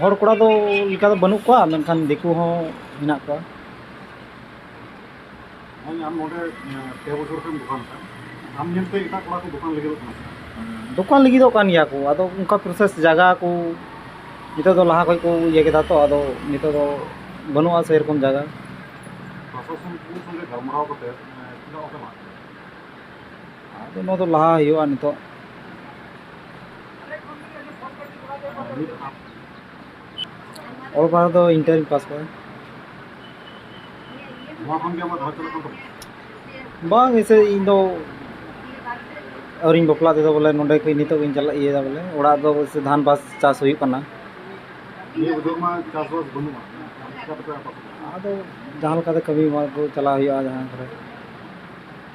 ᱦᱚᱲ ᱠᱚᱲᱟ ᱫᱚ ᱞᱮᱠᱟ ᱫᱚ ᱵᱟᱹᱱᱩᱜ ᱠᱚᱣᱟ, ᱢᱮᱱᱠᱷᱟᱱ ᱫᱤᱠᱩ ᱦᱚᱸ ᱦᱮᱱᱟᱜ ᱠᱚᱣᱟ᱾ ᱱᱚᱜᱼᱚᱭ ᱟᱢ ᱱᱚᱰᱮ, ᱮᱸ, ᱯᱮ ᱵᱚᱪᱷᱚᱨ ᱠᱷᱚᱱ ᱫᱚᱠᱟᱱ ᱠᱟᱱ, ᱟᱢ ᱧᱮᱞᱛᱮ ᱮᱴᱟᱜ ᱠᱚᱲᱟ ᱠᱚ ᱫᱚᱠᱟᱱ ᱞᱟᱹᱜᱤᱫᱚᱜ ᱠᱟᱱᱟ ᱥᱮ ᱵᱟᱝ? ᱫᱚᱠᱟᱱ ᱞᱟᱹᱜᱤᱫᱚᱜ ᱠᱟᱱ ᱜᱮᱭᱟ ᱠᱚ, ᱟᱫᱚ ᱚᱱᱠᱟ ᱯᱨᱚᱥᱮᱥ ᱡᱟᱭᱜᱟ ᱠᱚ ᱱᱤᱛᱚᱜ ᱫᱚ ᱞᱟᱦᱟ ᱠᱷᱚᱡ ᱠᱚ ᱤᱭᱟᱹ ᱠᱮᱫᱟ ᱛᱚ, ᱟᱫᱚ ᱱᱤᱛᱚᱜ ᱫᱚ ᱵᱟᱹᱱᱩᱜᱼᱟ ᱥᱮᱨᱚᱠᱚᱢ ᱡᱟᱭᱜᱟ᱾ ᱯᱨᱚᱥᱟᱥᱚᱱ ᱠᱚ ᱥᱚᱸᱜᱮ ᱜᱟᱞᱢᱟᱨᱟᱣ ᱠᱟᱛᱮ, ᱮᱸ, ᱪᱮᱫᱟᱜ ᱵᱟᱯᱮ ᱞᱟᱦᱟ ᱠᱮᱫᱟ? ᱟᱫᱚ ᱱᱚᱣᱟ ᱫᱚ ᱞᱟᱦᱟ ᱦᱩᱭᱩᱜᱼᱟ ᱱᱤᱛᱚᱜ᱾ ᱟᱨ ᱱᱤᱛ ᱟᱯ-, ᱚᱞ ᱯᱟᱲᱦᱟᱣ ᱫᱚ ᱤᱱᱴᱟᱨᱤᱧ ᱯᱟᱥ ᱠᱟᱫᱟ᱾ ᱱᱚᱣᱟ ᱠᱷᱚᱱ ᱜᱮ ᱟᱢᱟᱜ ᱜᱷᱟᱨᱚᱸᱡᱽ ᱪᱟᱞᱟᱜ ᱠᱟᱱ ᱛᱟᱢᱟ? ᱵᱟᱝ, ᱮᱥᱮ ᱤᱧ ᱫᱚ ᱟᱹᱣᱨᱤᱧ ᱵᱟᱯᱞᱟᱜ ᱛᱮᱫᱚ ᱵᱚᱞᱮ ᱱᱚᱸᱰᱮ ᱠᱷᱚᱡ ᱱᱤᱛᱚᱜ ᱜᱤᱧ ᱪᱟᱞᱟᱜ ᱤᱭᱟᱹᱭᱮᱫᱟ ᱵᱚᱞᱮ, ᱚᱲᱟᱜ ᱫᱚ ᱥᱮ ᱫᱷᱟᱱ ᱵᱟᱥ ᱪᱟᱥ ᱦᱩᱭᱩᱜ ᱠᱟᱱᱟ᱾ ᱱᱤᱭᱟᱹ ᱵᱚᱪᱷᱚᱨ ᱢᱟ ᱪᱟᱥᱵᱟᱥ ᱵᱟᱹᱱᱩᱜᱼᱟ, ᱪᱤᱠᱟᱹ ᱛᱮᱯᱮ ᱟᱯᱟᱥᱩᱞᱚᱜᱼᱟ? ᱟᱫᱚ ᱡᱟᱦᱟᱸ ᱞᱮᱠᱟᱛᱮ ᱠᱟᱹᱢᱤ ᱦᱚᱨᱟ ᱠᱚ ᱪᱟᱞᱟᱣ ᱦᱩᱭᱩᱜᱼᱟ, ᱡᱟᱦᱟᱸ ᱠᱚᱨᱮ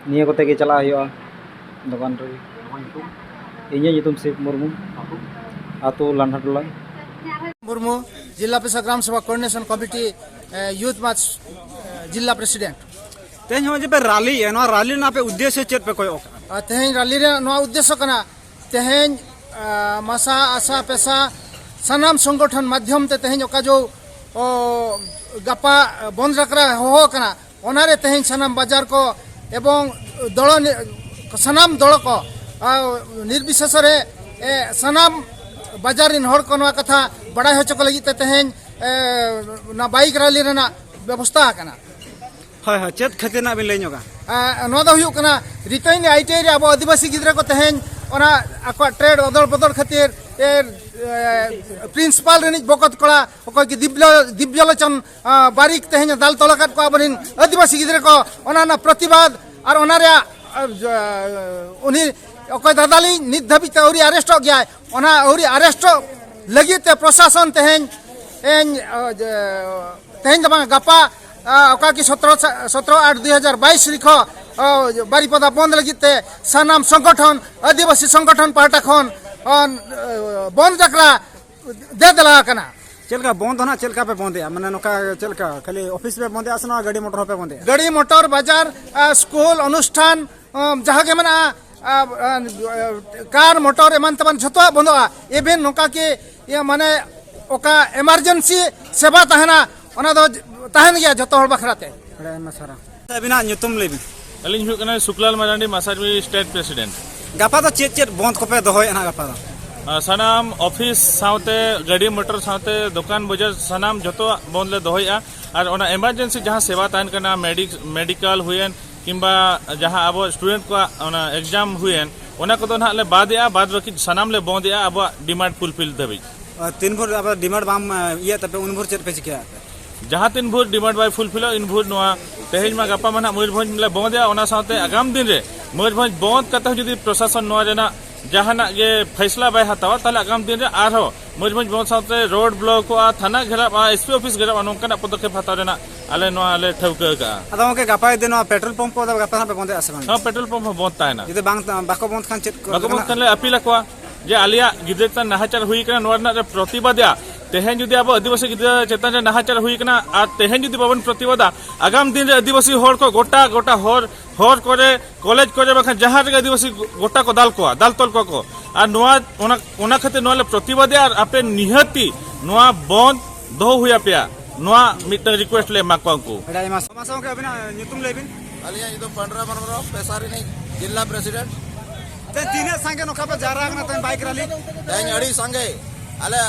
ᱱᱤᱭᱟᱹ ᱠᱚᱛᱮ ᱜᱮ ᱪᱟᱞᱟᱜ ᱦᱩᱭᱩᱜᱼᱟ ᱫᱚᱠᱟᱱ ᱨᱮ᱾ ᱤᱧᱟᱹᱜ ᱧᱩᱛᱩᱢ ᱥᱤᱵ ᱢᱩᱨᱢᱩ, ᱟᱹᱛᱩ ᱞᱟᱱᱰᱷᱟ ᱴᱚᱞᱟ᱾ ᱢᱩᱨᱢᱩ, ᱡᱤᱞᱟ ᱯᱚᱨᱤᱥᱚᱫ ᱜᱨᱟᱢ ᱥᱮᱵᱟ ᱠᱳᱚᱨᱰᱤᱱᱮᱥᱚᱱ ᱠᱚᱢᱤᱴᱤ, ᱮ, ᱭᱩᱛᱷ ᱢᱟᱨᱪ, ᱮ, ᱡᱤᱞᱟ ᱯᱨᱮᱥᱤᱰᱮᱱᱴ᱾ ᱛᱮᱦᱮᱧ ᱦᱚᱸ ᱡᱮ ᱯᱮ ᱨᱟᱞᱤᱭᱮᱫᱼᱟ, ᱱᱚᱣᱟ ᱨᱟᱞᱤ ᱨᱮᱱᱟᱜ ᱟᱯᱮ ᱩᱫᱽᱫᱮᱥᱥᱚ ᱪᱮᱫ ᱯᱮ ᱠᱚᱭᱚᱜ ᱠᱟᱜᱼᱟ? ᱟᱨ ᱛᱮᱦᱮᱧ ᱨᱟᱞᱤ ᱨᱮᱱᱟᱜ ᱱᱚᱣᱟ ᱩᱫᱽᱫᱮᱥᱥᱚ ᱠᱟᱱᱟ, ᱛᱮᱦᱮᱧ, ᱟ, ᱢᱟᱥᱟ, ᱟᱥᱟ, ᱯᱮᱥᱟ ᱥᱟᱱᱟᱢ ᱥᱚᱝᱜᱚᱴᱷᱚᱱ ᱢᱟᱫᱽᱫᱷᱚᱢ ᱛᱮ ᱛᱮᱦᱮᱧ ᱚᱠᱟ ᱡᱚ, ᱚ, ᱜᱟᱯᱟ ᱵᱚᱱᱫ ᱰᱟᱠᱨᱟ ᱦᱚᱦᱚ ᱠᱟᱱᱟ, ᱚᱱᱟᱨᱮ ᱛᱮᱦᱮᱧ ᱥᱟᱱᱟᱢ ᱵᱟᱡᱟᱨ ᱠᱚ ᱮᱵᱚᱝ ᱫᱚᱞᱚ ᱱᱤ-, ᱥᱟᱱᱟᱢ ᱫᱚᱞᱚ ᱠᱚ, ᱟ, ᱱᱤᱨᱵᱤᱥᱮᱥ ᱨᱮ, ᱮ, ᱥᱟᱱᱟᱢ ᱵᱟᱡᱟᱨ ᱨᱤᱱ ᱦᱚᱲ ᱠᱚ ᱱᱚᱣᱟ ᱠᱟᱛᱷᱟ ᱵᱟᱲᱟᱭ ᱦᱚᱪᱚ ᱠᱚ ᱞᱟᱹᱜᱤᱫ ᱛᱮ ᱛᱮᱦᱮᱧ, ᱮ, ᱚᱱᱟ ᱵᱟᱭᱤᱠ ᱨᱟᱞᱤ ᱨᱮᱱᱟᱜ ᱵᱮᱵᱚᱥᱛᱷᱟ ᱟᱠᱟᱱᱟ᱾ ᱦᱳᱭ, ᱦᱳᱭ, ᱪᱮᱫ ᱠᱷᱟᱹᱛᱤᱨ ᱱᱟᱜ ᱵᱤᱱ ᱞᱟᱹᱭ ᱧᱚᱜᱟ? ᱮ, ᱱᱚᱣᱟ ᱫᱚ ᱦᱩᱭᱩᱜ ᱠᱟᱱᱟ, ᱨᱤᱛᱟᱹᱭᱱᱤ ᱟᱭ ᱴᱤ ᱟᱭ ᱨᱮ ᱟᱵᱚ ᱟᱹᱫᱤᱵᱟᱹᱥᱤ ᱜᱤᱫᱽᱨᱟᱹ ᱠᱚ ᱛᱮᱦᱮᱧ ᱚᱱᱟ ᱟᱠᱚᱣᱟᱜ ᱴᱨᱮᱰ ᱚᱫᱚᱞ ᱵᱚᱫᱚᱞ ᱠᱷᱟᱹᱛᱤᱨ, ᱮ, ᱮ, ᱯᱨᱤᱱᱥᱤᱯᱟᱞ ᱨᱤᱱᱤᱡ ᱵᱚᱠᱚᱛ ᱠᱚᱲᱟ ᱚᱠᱚᱭ ᱠᱤ ᱫᱤᱵᱽᱭᱚ-, ᱫᱤᱵᱽᱭᱚᱞᱳᱪᱚᱱ, ᱟ, ᱵᱟᱨᱤᱠ ᱛᱮᱦᱮᱧ ᱫᱟᱞ ᱛᱚᱞ ᱟᱠᱟᱫ ᱠᱚᱣᱟ ᱟᱵᱚᱨᱮᱱ ᱟᱹᱫᱤᱵᱟᱹᱥᱤ ᱜᱤᱫᱽᱨᱟᱹ ᱠᱚ, ᱚᱱᱟ ᱨᱮᱱᱟᱜ ᱯᱨᱚᱛᱤᱵᱟᱫ ᱟᱨ ᱚᱱᱟ ᱨᱮᱭᱟᱜ, ᱟ, ᱡᱟ-, ᱩᱱᱤ ᱚᱠᱚᱭ ᱫᱟᱫᱟᱞᱤᱧ ᱱᱤᱛ ᱫᱷᱟᱹᱵᱤᱡ ᱛᱮ ᱟᱹᱣᱨᱤ ᱟᱨᱮᱥᱴᱚᱜ ᱜᱮᱭᱟᱭ, ᱚᱱᱟ ᱟᱹᱣᱨᱤ ᱟᱨᱮᱥᱴᱚᱜ ᱞᱟᱹᱜᱤᱫ ᱛᱮ ᱯᱨᱚᱥᱟᱥᱚᱱ ᱛᱮᱦᱮᱧ, ᱮᱧ, ᱟ, ᱡᱮ, ᱛᱮᱦᱮᱧ ᱫᱚ ᱵᱟᱝ, ᱜᱟᱯᱟ, ᱟ, ᱚᱠᱟ ᱠᱤ ᱥᱚᱛᱨᱚ ᱥᱟ-, ᱥᱚᱛᱨᱚ ᱟᱴ ᱫᱩᱭ ᱦᱟᱡᱟᱨ ᱵᱟᱭᱤᱥ ᱛᱟᱹᱨᱤᱠᱷ ᱦᱚᱸ, ᱚ, ᱵᱟᱨᱤᱯᱟᱫᱟ ᱵᱚᱱᱫ ᱞᱟᱹᱜᱤᱫ ᱛᱮ ᱥᱟᱱᱟᱢ ᱥᱚᱝᱜᱚᱴᱷᱚᱱ, ᱟᱹᱫᱤᱵᱟᱹᱥᱤ ᱥᱚᱝᱜᱚᱴᱷᱚᱱ ᱯᱟᱦᱴᱟ ᱠᱷᱚᱱ, ᱚᱱ, ᱚ, ᱵᱚᱱᱫ ᱰᱟᱠᱨᱟ ᱫᱮ ᱫᱮᱞᱟ ᱟᱠᱟᱱᱟ᱾ ᱪᱮᱫ ᱞᱮᱠᱟ ᱵᱚᱱᱫ ᱫᱚ ᱱᱟᱦᱟᱜ, ᱪᱮᱫ ᱞᱮᱠᱟ ᱯᱮ ᱵᱚᱱᱫᱮᱜᱼᱟ? ᱢᱟᱱᱮ ᱱᱚᱝᱠᱟ ᱪᱮᱫ ᱞᱮᱠᱟ ᱠᱷᱟᱹᱞᱤ ᱚᱯᱷᱤᱥ ᱯᱮ ᱵᱚᱱᱫᱮᱜᱼᱟ ᱥᱮ ᱱᱚᱣᱟ ᱜᱟᱹᱰᱤ ᱢᱚᱴᱚᱨ ᱦᱚᱸᱯᱮ ᱵᱚᱱᱫᱮᱜᱼᱟ? ᱜᱟᱹᱰᱤ ᱢᱚᱴᱚᱨ, ᱵᱟᱡᱟᱨ, ᱟ, ᱥᱠᱩᱞ, ᱚᱱᱩᱥᱴᱷᱟᱱ, ᱟᱢ, ᱡᱟᱦᱟᱸ ᱜᱮ ᱢᱮᱱᱟᱜᱼᱟ, ᱟ, ᱟ, ᱠᱟᱨ, ᱢᱚᱴᱚᱨ ᱮᱢᱟᱱ ᱛᱮᱢᱟᱱ ᱡᱷᱚᱛᱚᱣᱟᱜ ᱵᱚᱱᱫᱚᱜᱼᱟ᱾ ᱤᱵᱷᱮᱱ ᱱᱚᱝᱠᱟ ᱠᱤ, ᱤᱭᱟᱹ, ᱢᱟᱱᱮ ᱚᱠᱟ ᱮᱢᱟᱨᱡᱮᱱᱥᱤ ᱥᱮᱵᱟ ᱛᱟᱦᱮᱱᱟ, ᱚᱱᱟ ᱫᱚ ᱛᱟᱦᱮᱱ ᱜᱮᱭᱟ ᱡᱷᱚᱛᱚ ᱦᱚᱲ ᱵᱟᱠᱷᱨᱟ ᱛᱮ᱾ ᱟᱹᱰᱤ ᱟᱭᱢᱟ ᱥᱟᱨᱦᱟᱣ᱾ ᱟᱹᱵᱤᱱᱟᱜ ᱧᱩᱛᱩᱢ ᱞᱟᱹᱭ ᱵᱤᱱ᱾ ᱟᱹᱞᱤᱧ ᱦᱩᱭᱩᱜ ᱠᱟᱱᱟ ᱥᱩᱠᱞᱟᱞ ᱢᱟᱨᱟᱱᱰᱤ, ᱢᱟᱥᱟᱨᱢᱤ ᱥᱴᱮᱴ ᱯᱨᱮᱥᱤᱰᱮᱱᱴ᱾ ᱜᱟᱯᱟ ᱫᱚ ᱪᱮᱫ ᱪᱮᱫ ᱵᱚᱱᱫ ᱠᱚᱯᱮ ᱫᱚᱦᱚᱭᱮᱫᱼᱟ ᱱᱟᱦᱟᱜ ᱜᱟᱯᱟ ᱫᱚ? ᱟᱨ ᱥᱟᱱᱟᱢ ᱚᱯᱷᱤᱥ ᱥᱟᱶᱛᱮ ᱜᱟᱹᱰᱤ ᱢᱚᱴᱚᱨ ᱥᱟᱶᱛᱮ ᱫᱚᱠᱟᱱ ᱵᱟᱡᱟᱨ ᱥᱟᱱᱟᱢ ᱡᱷᱚᱛᱚᱣᱟᱜ ᱵᱚᱱᱫ ᱞᱮ ᱫᱚᱦᱚᱭᱮᱫᱼᱟ᱾ ᱟᱨ ᱚᱱᱟ ᱮᱢᱟᱨᱡᱮᱱᱥᱤ ᱡᱟᱦᱟᱸ ᱥᱮᱵᱟ ᱛᱟᱦᱮᱱ ᱠᱟᱱᱟ, ᱢᱮᱰᱤᱠ-, ᱢᱮᱰᱤᱠᱟᱞ ᱦᱩᱭᱮᱱ, ᱠᱤᱝᱵᱟ ᱡᱟᱦᱟᱸ ᱟᱵᱚ ᱥᱴᱩᱰᱮᱱᱴ ᱠᱚᱣᱟᱜ ᱚᱱᱟ ᱮᱠᱡᱟᱢ ᱦᱩᱭᱮᱱ, ᱚᱱᱟ ᱠᱚᱫᱚ ᱱᱟᱦᱟᱜ ᱞᱮ ᱵᱟᱫ ᱮᱜᱼᱟ, ᱵᱟᱫ ᱵᱟᱹᱠᱤ ᱥᱟᱱᱟᱢ ᱞᱮ ᱵᱚᱱᱫ ᱮᱜᱼᱟ ᱟᱵᱚᱣᱟᱜ ᱰᱤᱢᱟᱱᱰ ᱯᱷᱩᱞᱯᱷᱤᱞ ᱫᱷᱟᱹᱵᱤᱡ᱾ ᱟᱨ ᱛᱤᱱ ᱵᱷᱳᱨ ᱟᱯᱮ ᱰᱤᱢᱟᱱᱰ ᱵᱟᱢ, ᱮ, ᱤᱭᱟᱹ ᱛᱟᱯᱮ, ᱩᱱ ᱵᱷᱳᱨ ᱪᱮᱫ ᱯᱮ ᱪᱤᱠᱟᱹᱭᱟ ᱟᱯᱮ? ᱡᱟᱦᱟᱸ ᱛᱤᱱ ᱵᱷᱳᱨ ᱰᱤᱢᱟᱱᱰ ᱵᱟᱭ ᱯᱷᱩᱞᱯᱷᱤᱞᱚᱜ, ᱤᱱ ᱵᱷᱳᱨ ᱱᱚᱣᱟ ᱛᱮᱦᱮᱧ ᱢᱟ ᱜᱟᱯᱟ ᱢᱟ ᱱᱟᱦᱟᱜ ᱢᱚᱭᱩᱨᱵᱷᱚᱸᱡᱽ ᱞᱮ ᱵᱚᱱᱫ ᱮᱜᱼᱟ, ᱚᱱᱟ ᱥᱟᱶᱛᱮ ᱟᱜᱟᱢ ᱫᱤᱱ ᱨᱮ ᱢᱚᱭᱩᱨᱵᱷᱚᱸᱡᱽ ᱵᱚᱱᱫ ᱠᱟᱛᱮ ᱦᱚᱸ ᱡᱩᱫᱤ ᱯᱨᱚᱥᱟᱥᱚᱱ ᱱᱚᱣᱟ ᱨᱮᱱᱟᱜ ᱡᱟᱦᱟᱱᱟᱜ ᱜᱮ ᱯᱷᱟᱭᱥᱞᱟ ᱵᱟᱭ ᱦᱟᱛᱟᱣᱟ, ᱛᱟᱦᱚᱞᱮ ᱟᱜᱟᱢ ᱫᱤᱱ ᱨᱮ ᱟᱨᱦᱚᱸ ᱢᱚᱭᱩᱨᱵᱷᱚᱸᱡᱽ ᱵᱚᱱᱫ ᱥᱟᱶᱛᱮ ᱨᱳᱰ ᱵᱞᱚᱠᱚᱜᱼᱟ, ᱛᱷᱟᱱᱟ ᱜᱷᱮᱨᱟᱣᱜᱼᱟ, ᱮᱥ ᱯᱤ ᱚᱯᱷᱤᱥ ᱜᱷᱮᱨᱟᱣᱜᱼᱟ, ᱱᱚᱝᱠᱟᱱᱟᱜ ᱯᱚᱫᱚᱠᱷᱮᱯ ᱦᱟᱛᱟᱣ ᱨᱮᱱᱟᱜ ᱟᱞᱮ ᱱᱚᱣᱟ ᱞᱮ ᱴᱷᱟᱹᱣᱠᱟᱹ ᱟᱠᱟᱜᱼᱟ᱾ ᱟᱫᱚ ᱜᱚᱝᱠᱮ, ᱜᱟᱯᱟ ᱡᱩᱫᱤ ᱱᱚᱣᱟ ᱯᱮᱴᱨᱳᱞ ᱯᱟᱢᱯ ᱠᱚ ᱜᱟᱯᱟ ᱦᱟᱸᱜ ᱯᱮ ᱵᱚᱱᱫᱮᱜᱼᱟ ᱥᱮ ᱵᱟᱝ? ᱱᱚᱣᱟ ᱯᱮᱴᱨᱳᱞ ᱯᱟᱢᱯ ᱦᱚᱸ ᱵᱚᱱᱫ ᱛᱟᱦᱮᱱᱟ᱾ ᱡᱩᱫᱤ ᱵᱟᱝ, ᱵᱟᱠᱚ ᱵᱚᱱᱫ ᱠᱷᱟᱱ ᱪᱮᱫ ᱠᱚ ᱵᱟᱠᱚ ᱵᱚᱱᱫ ᱠᱷᱟᱱ ᱞᱮ ᱟᱹᱯᱤᱞ ᱟᱠᱚᱣᱟ ᱡᱮ ᱟᱞᱮᱭᱟᱜ ᱜᱤᱫᱽᱨᱟᱹ ᱪᱮᱛᱟᱱ ᱱᱟᱦᱟᱪᱟᱨ ᱦᱩᱭ ᱠᱟᱱᱟ, ᱱᱚᱣᱟ ᱨᱮᱱᱟᱜ ᱞᱮ ᱯᱨᱚᱛᱤᱵᱟᱫᱮᱜᱼᱟ᱾ ᱛᱮᱦᱮᱧ ᱡᱩᱫᱤ ᱟᱵᱚ ᱟᱹᱫᱤᱵᱟᱹᱥᱤ ᱜᱤᱫᱽᱨᱟᱹ ᱪᱮᱛᱟᱱ ᱨᱮ ᱱᱟᱦᱟᱪᱟᱨ ᱦᱩᱭ ᱠᱟᱱᱟ ᱟᱨ ᱛᱮᱦᱮᱧ ᱡᱩᱫᱤ ᱵᱟᱵᱚᱱ ᱯᱨᱚᱛᱤᱵᱟᱫᱟ, ᱟᱜᱟᱢ ᱫᱤᱱ ᱨᱮ ᱟᱹᱫᱤᱵᱟᱹᱥᱤ ᱦᱚᱲ ᱠᱚ ᱜᱚᱴᱟ, ᱜᱚᱴᱟ ᱦᱚᱨ, ᱦᱚᱨ ᱠᱚᱨᱮ, ᱠᱚᱞᱮᱡᱽ ᱠᱚᱨᱮ, ᱵᱟᱠᱷᱟᱱ ᱡᱟᱦᱟᱸ ᱨᱮᱜᱮ ᱟᱹᱫᱤᱵᱟᱹᱥᱤ ᱜᱚᱴᱟ ᱠᱚ ᱫᱟᱞ ᱠᱚᱣᱟ, ᱫᱟᱞ ᱛᱚᱞ ᱠᱚᱣᱟ ᱠᱚ᱾ ᱟᱨ ᱱᱚᱣᱟ, ᱚᱱᱟ, ᱚᱱᱟ ᱠᱷᱟᱹᱛᱤᱨ ᱱᱚᱣᱟ ᱞᱮ ᱯᱨᱚᱛᱤᱵᱟᱫᱮᱜᱼᱟ ᱟᱨ ᱟᱯᱮ ᱱᱤᱦᱟᱹᱛᱤ ᱱᱚᱣᱟ ᱵᱚᱱᱫ ᱫᱚᱦᱚ ᱦᱩᱭ ᱟᱯᱮᱭᱟ᱾ ᱱᱚᱣᱟ ᱢᱤᱫᱴᱟᱝ ᱨᱤᱠᱩᱭᱮᱥᱴ ᱞᱮ ᱮᱢᱟ ᱠᱚᱣᱟ ᱩᱱᱠᱩ᱾ ᱟᱹᱰᱤ ᱟᱭᱢᱟ ᱥᱟᱨᱦᱟᱣ᱾ ᱢᱟᱥᱮ ᱜᱚᱝᱠᱮ, ᱟᱹᱵᱤᱱᱟᱜ ᱧᱩᱛᱩᱢ ᱞᱟᱹᱭ ᱵᱤᱱ᱾ ᱟᱹᱞᱤᱧᱟᱜ ᱧᱩᱛᱩᱢ ᱯᱟᱱᱰᱨᱟ ᱢᱟᱱᱰᱨᱟ, ᱯᱮᱥᱟᱨᱤ ᱨᱤᱱᱤᱡ ᱡᱤᱞᱟ ᱯᱨᱮᱥᱤᱰᱮᱱᱴ᱾ ᱛᱮᱦᱮᱧ ᱛᱤᱱᱟᱹᱜ ᱥᱟᱸᱜᱮ ᱱᱚᱝᱠᱟ ᱯᱮ ᱡᱟᱣᱨᱟ ᱟᱠᱟᱱᱟ ᱛᱮᱦᱮᱧ ᱵᱟᱭᱤᱠ ᱨᱮᱞᱤ? ᱛᱮᱦᱮᱧ ᱟᱹᱰᱤ ᱥᱟᱸᱜᱮ, ᱟᱞᱮ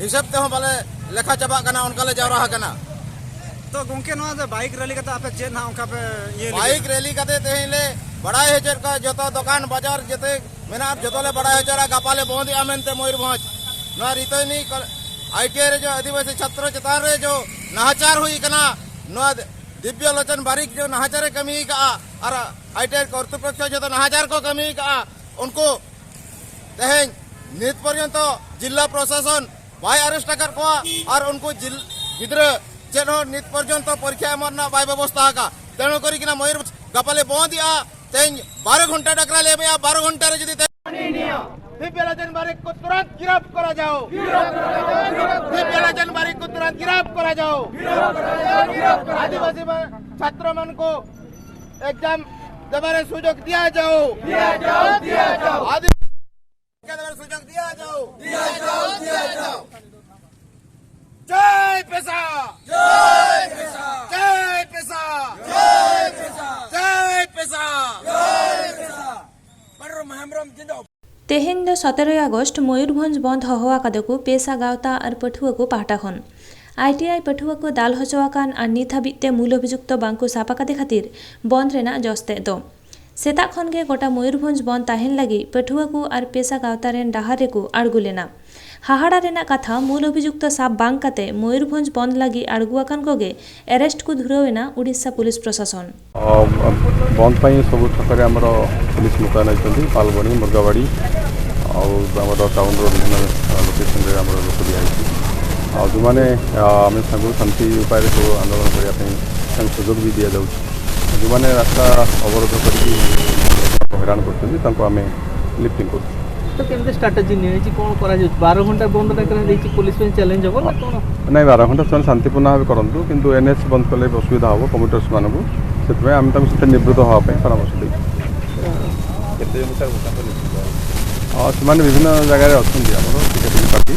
ᱦᱤᱥᱟᱹᱵ ᱛᱮᱦᱚᱸ ᱵᱟᱞᱮ ᱞᱮᱠᱷᱟ ᱪᱟᱵᱟᱜ ᱠᱟᱱᱟ, ᱚᱱᱠᱟ ᱞᱮ ᱡᱟᱣᱨᱟ ᱟᱠᱟᱱᱟ᱾ ᱛᱚ ᱜᱚᱝᱠᱮ, ᱱᱚᱣᱟ ᱫᱚ ᱵᱟᱭᱤᱠ ᱨᱮᱞᱤ ᱠᱟᱛᱮ ᱟᱯᱮ ᱪᱮᱫ ᱱᱟᱦᱟᱜ ᱚᱱᱠᱟ ᱯᱮ ᱤᱭᱟᱹ ᱞᱟᱹᱜᱤᱫ? ᱵᱟᱭᱤᱠ ᱨᱮᱞᱤ ᱠᱟᱛᱮ ᱛᱮᱦᱮᱧ ᱞᱮ ᱵᱟᱲᱟᱭ ᱦᱚᱪᱚᱭᱮᱫ ᱠᱚᱣᱟ, ᱡᱚᱛᱚ ᱫᱚᱠᱟᱱ ᱵᱟᱡᱟᱨ ᱡᱚᱛᱚ ᱢᱮᱱᱟᱜᱼᱟ, ᱡᱚᱛᱚ ᱞᱮ ᱵᱟᱲᱟᱭ ᱦᱚᱪᱚᱭᱮᱫᱟ, ᱜᱟᱯᱟ ᱞᱮ ᱵᱚᱱᱫᱮᱜᱼᱟ ᱢᱮᱱᱛᱮ ᱢᱚᱭᱩᱨᱵᱷᱚᱸᱡᱽ᱾ ᱱᱚᱣᱟ ᱨᱤᱛᱟᱹᱭᱱᱤ ᱠᱚ-, ᱟᱭ ᱴᱤ ᱟᱭ ᱨᱮ ᱡᱚ ᱟᱹᱫᱤᱵᱟᱹᱥᱤ ᱪᱷᱟᱛᱨᱚ ᱪᱮᱛᱟᱱ ᱨᱮ ᱡᱚ ᱱᱟᱦᱟᱪᱟᱨ ᱦᱩᱭ ᱠᱟᱱᱟ, ᱱᱚᱣᱟ ᱫᱤᱵᱽᱭᱚ ᱞᱳᱪᱚᱱ ᱵᱟᱨᱤᱠ ᱡᱚ ᱱᱟᱦᱟᱪᱟᱨᱮ ᱠᱟᱹᱢᱤ ᱠᱟᱜᱼᱟ, ᱟᱨ ᱟᱭ ᱴᱤ ᱟᱭ ᱠᱚᱨᱛᱨᱤᱯᱚᱠᱠᱷᱚ ᱡᱚᱛᱚ ᱱᱟᱦᱟᱪᱟᱨ ᱠᱚ ᱠᱟᱹᱢᱤ ᱠᱟᱜᱼᱟ, ᱩᱱᱠᱩ ᱛᱮᱦᱮᱧ ᱱᱤᱛ ᱯᱚᱨᱡᱚᱱᱛᱚ ᱡᱤᱞᱞᱟ ᱯᱨᱚᱥᱟᱥᱚᱱ ᱵᱟᱭ ᱟᱨᱮᱥᱴ ᱟᱠᱟᱫ ᱠᱚᱣᱟ ᱟᱨ ᱩᱱᱠᱩ ᱡᱤᱞ-, ᱜᱤᱫᱽᱨᱟᱹ ᱪᱮᱫ ᱦᱚᱸ ᱱᱤᱛ ᱯᱚᱨᱡᱚᱱᱛᱚ ᱯᱚᱨᱤᱠᱷᱟ ᱮᱢᱚᱜ ᱨᱮᱱᱟᱜ ᱵᱟᱭ ᱵᱮᱵᱚᱥᱛᱷᱟ ᱟᱠᱟᱫ᱾ ᱛᱮᱱᱩ ᱠᱚᱨᱤ ᱠᱤᱱᱟ ᱢᱚᱭᱩᱨᱵᱷᱚᱸᱡᱽ ᱜᱟᱯᱟ ᱞᱮ ᱵᱚᱸᱫᱽ ᱮᱜᱼᱟ᱾ ᱛᱮᱦᱮᱧ ᱵᱟᱨᱚ ᱜᱷᱚᱱᱴᱟ ᱰᱟᱠᱨᱟ ᱞᱮ ᱮᱢᱮᱜᱼᱟ, ᱵᱟᱨᱚ ᱜᱷᱚᱱᱴᱟ ᱨᱮ ᱡᱩᱫᱤ ᱛᱮ- दिव्य लोचन बारिक को तुरंत गिरफ्त करा जाओ। दिव्य लोचन बारिक को तुरंत गिरफ्त करा जाओ। आदिवासी मन, छात्र मन को एग्जाम देवारे सुजोग दिया जाओ। दिया जाओ, दिया जाओ। आदि-, देवारे सुजोग दिया जाओ। दिया जाओ, दिया जाओ। जय पेसा। जय पेसा। जय पेसा। जय पेसा। जय पेसा। जय पेसा। ᱯᱟᱱᱰᱨᱚᱢ ᱦᱮᱢᱵᱨᱚᱢ ᱡᱤᱸᱫᱟᱵᱟᱫ᱾ ᱛᱮᱦᱮᱧ ᱫᱚ ᱥᱚᱛᱮᱨᱚᱭ ᱟᱜᱚᱥᱴ ᱢᱚᱭᱩᱨᱵᱷᱚᱸᱡᱽ ᱵᱚᱱᱫᱷ ᱦᱚᱦᱚ ᱟᱠᱟᱫᱟ ᱠᱚ ᱯᱮᱥᱟ ᱜᱟᱶᱛᱟ ᱟᱨ ᱯᱟᱹᱴᱷᱩᱣᱟᱹ ᱠᱚ ᱯᱟᱦᱴᱟ ᱠᱷᱚᱱ᱾ ᱟᱭ ᱴᱤ ᱟᱭ ᱯᱟᱹᱴᱷᱩᱣᱟᱹ ᱠᱚ ᱫᱟᱞ ᱦᱚᱪᱚ ᱟᱠᱟᱱ ᱟᱨ ᱱᱤᱛ ᱦᱟᱹᱵᱤᱡ ᱛᱮ ᱢᱩᱞ ᱚᱵᱷᱤᱡᱩᱠᱛᱚ ᱵᱟᱝ ᱠᱚ ᱥᱟᱵ ᱟᱠᱟᱫᱮ ᱠᱷᱟᱹᱛᱤᱨ ᱵᱚᱱᱫᱷ ᱨᱮᱱᱟᱜ ᱡᱚᱥ ᱛᱮᱫ ᱫᱚ᱾ ᱥᱮᱛᱟᱜ ᱠᱷᱚᱱ ᱜᱮ ᱜᱚᱴᱟ ᱢᱚᱭᱩᱨᱵᱷᱚᱸᱡᱽ ᱵᱚᱱᱫᱷ ᱛᱟᱦᱮᱱ ᱞᱟᱹᱜᱤᱫ ᱯᱟᱹᱴᱷᱩᱣᱟᱹ ᱠᱚ ᱟᱨ ᱯᱮᱥᱟ ᱜᱟᱶᱛᱟ ᱨᱮᱱ ᱰᱟᱦᱟᱨ ᱨᱮᱠᱚ ᱟᱬᱜᱚ ᱞᱮᱱᱟ᱾ ᱦᱟᱦᱟᱲᱟ ᱨᱮᱱᱟᱜ ᱠᱟᱛᱷᱟ, ᱢᱩᱞ ᱚᱵᱷᱤᱡᱩᱠᱛᱚ ᱥᱟᱵ ᱵᱟᱝ ᱠᱟᱛᱮ ᱢᱚᱭᱩᱨᱵᱷᱚᱸᱡᱽ ᱵᱚᱱᱫᱷ ᱞᱟᱹᱜᱤᱫ ᱟᱬᱜᱚ ᱟᱠᱟᱱ ᱠᱚᱜᱮ ᱮᱨᱮᱥᱴ ᱠᱚ ᱫᱷᱩᱨᱟᱹᱣ ᱮᱱᱟ ᱩᱰᱤᱥᱟ ᱯᱩᱞᱤᱥ ପ୍ରଶାସନ। ଅ, ବନ୍ଦ ପାଇଁ ସବୁ ଛକରେ ଆମର ପୁଲିସ ମୁତୟନ ଅଛନ୍ତି। ପାଲବଣୀ, ମୁର୍ଗାବାଡ଼ି ଆଉ ଆମର ଟାଉନର ବିଭିନ୍ନ ଲୋକେସନରେ ଆମର ଲୋକ ଦିଆହେଇଛି। ଆଉ ଯେଉଁମାନେ, ଆ, ଆମେ ସାଙ୍ଗକୁ ଶାନ୍ତି ଉପାୟରେ ସବୁ ଆନ୍ଦୋଳନ କରିବା ପାଇଁ ତାଙ୍କୁ ସୁଯୋଗ ବି ଦିଆଯାଉଛି। ଯେଉଁମାନେ ରାସ୍ତା ଅବରୋଧ କରିକି ହଇରାଣ କରୁଛନ୍ତି, ତାଙ୍କୁ ଆମେ ଲିଫ୍ଟିଂ କରୁଛୁ। ତ କେମିତି ଷ୍ଟ୍ରାଟେଜି ନିଆଯାଇଛି, କ'ଣ କରାଯାଉଛି? ବାର ଘଣ୍ଟା ବନ୍ଦ ଡାକରା ଦେଇଛି, ପୋଲିସ ପାଇଁ ଚ୍ୟାଲେଞ୍ଜ ହବ ନା କ'ଣ? ନାଇଁ, ବାର ଘଣ୍ଟା ସେମାନେ ଶାନ୍ତିପୂର୍ଣ୍ଣ ଭାବେ କରନ୍ତୁ, କିନ୍ତୁ ଏନ୍ଏଚ୍ ବନ୍ଦ କଲେ ବି ଅସୁବିଧା ହବ କମ୍ୟୁଟର୍ସମାନଙ୍କୁ। ସେଥିପାଇଁ ଆମେ ତାଙ୍କୁ ସେଥିରେ ନିବୃତ୍ତ ହେବା ପାଇଁ ପରାମର୍ଶ ଦେଇଛୁ। କେତେ ଜଣ ସାର୍ ମୋଟାମୋଟି ନିବୃତ୍ତ? ଅ, ସେମାନେ ବିଭିନ୍ନ ଜାଗାରେ ଅଛନ୍ତି ଆମର, ଟିକେ ଟିକେ ପାର୍ଟି।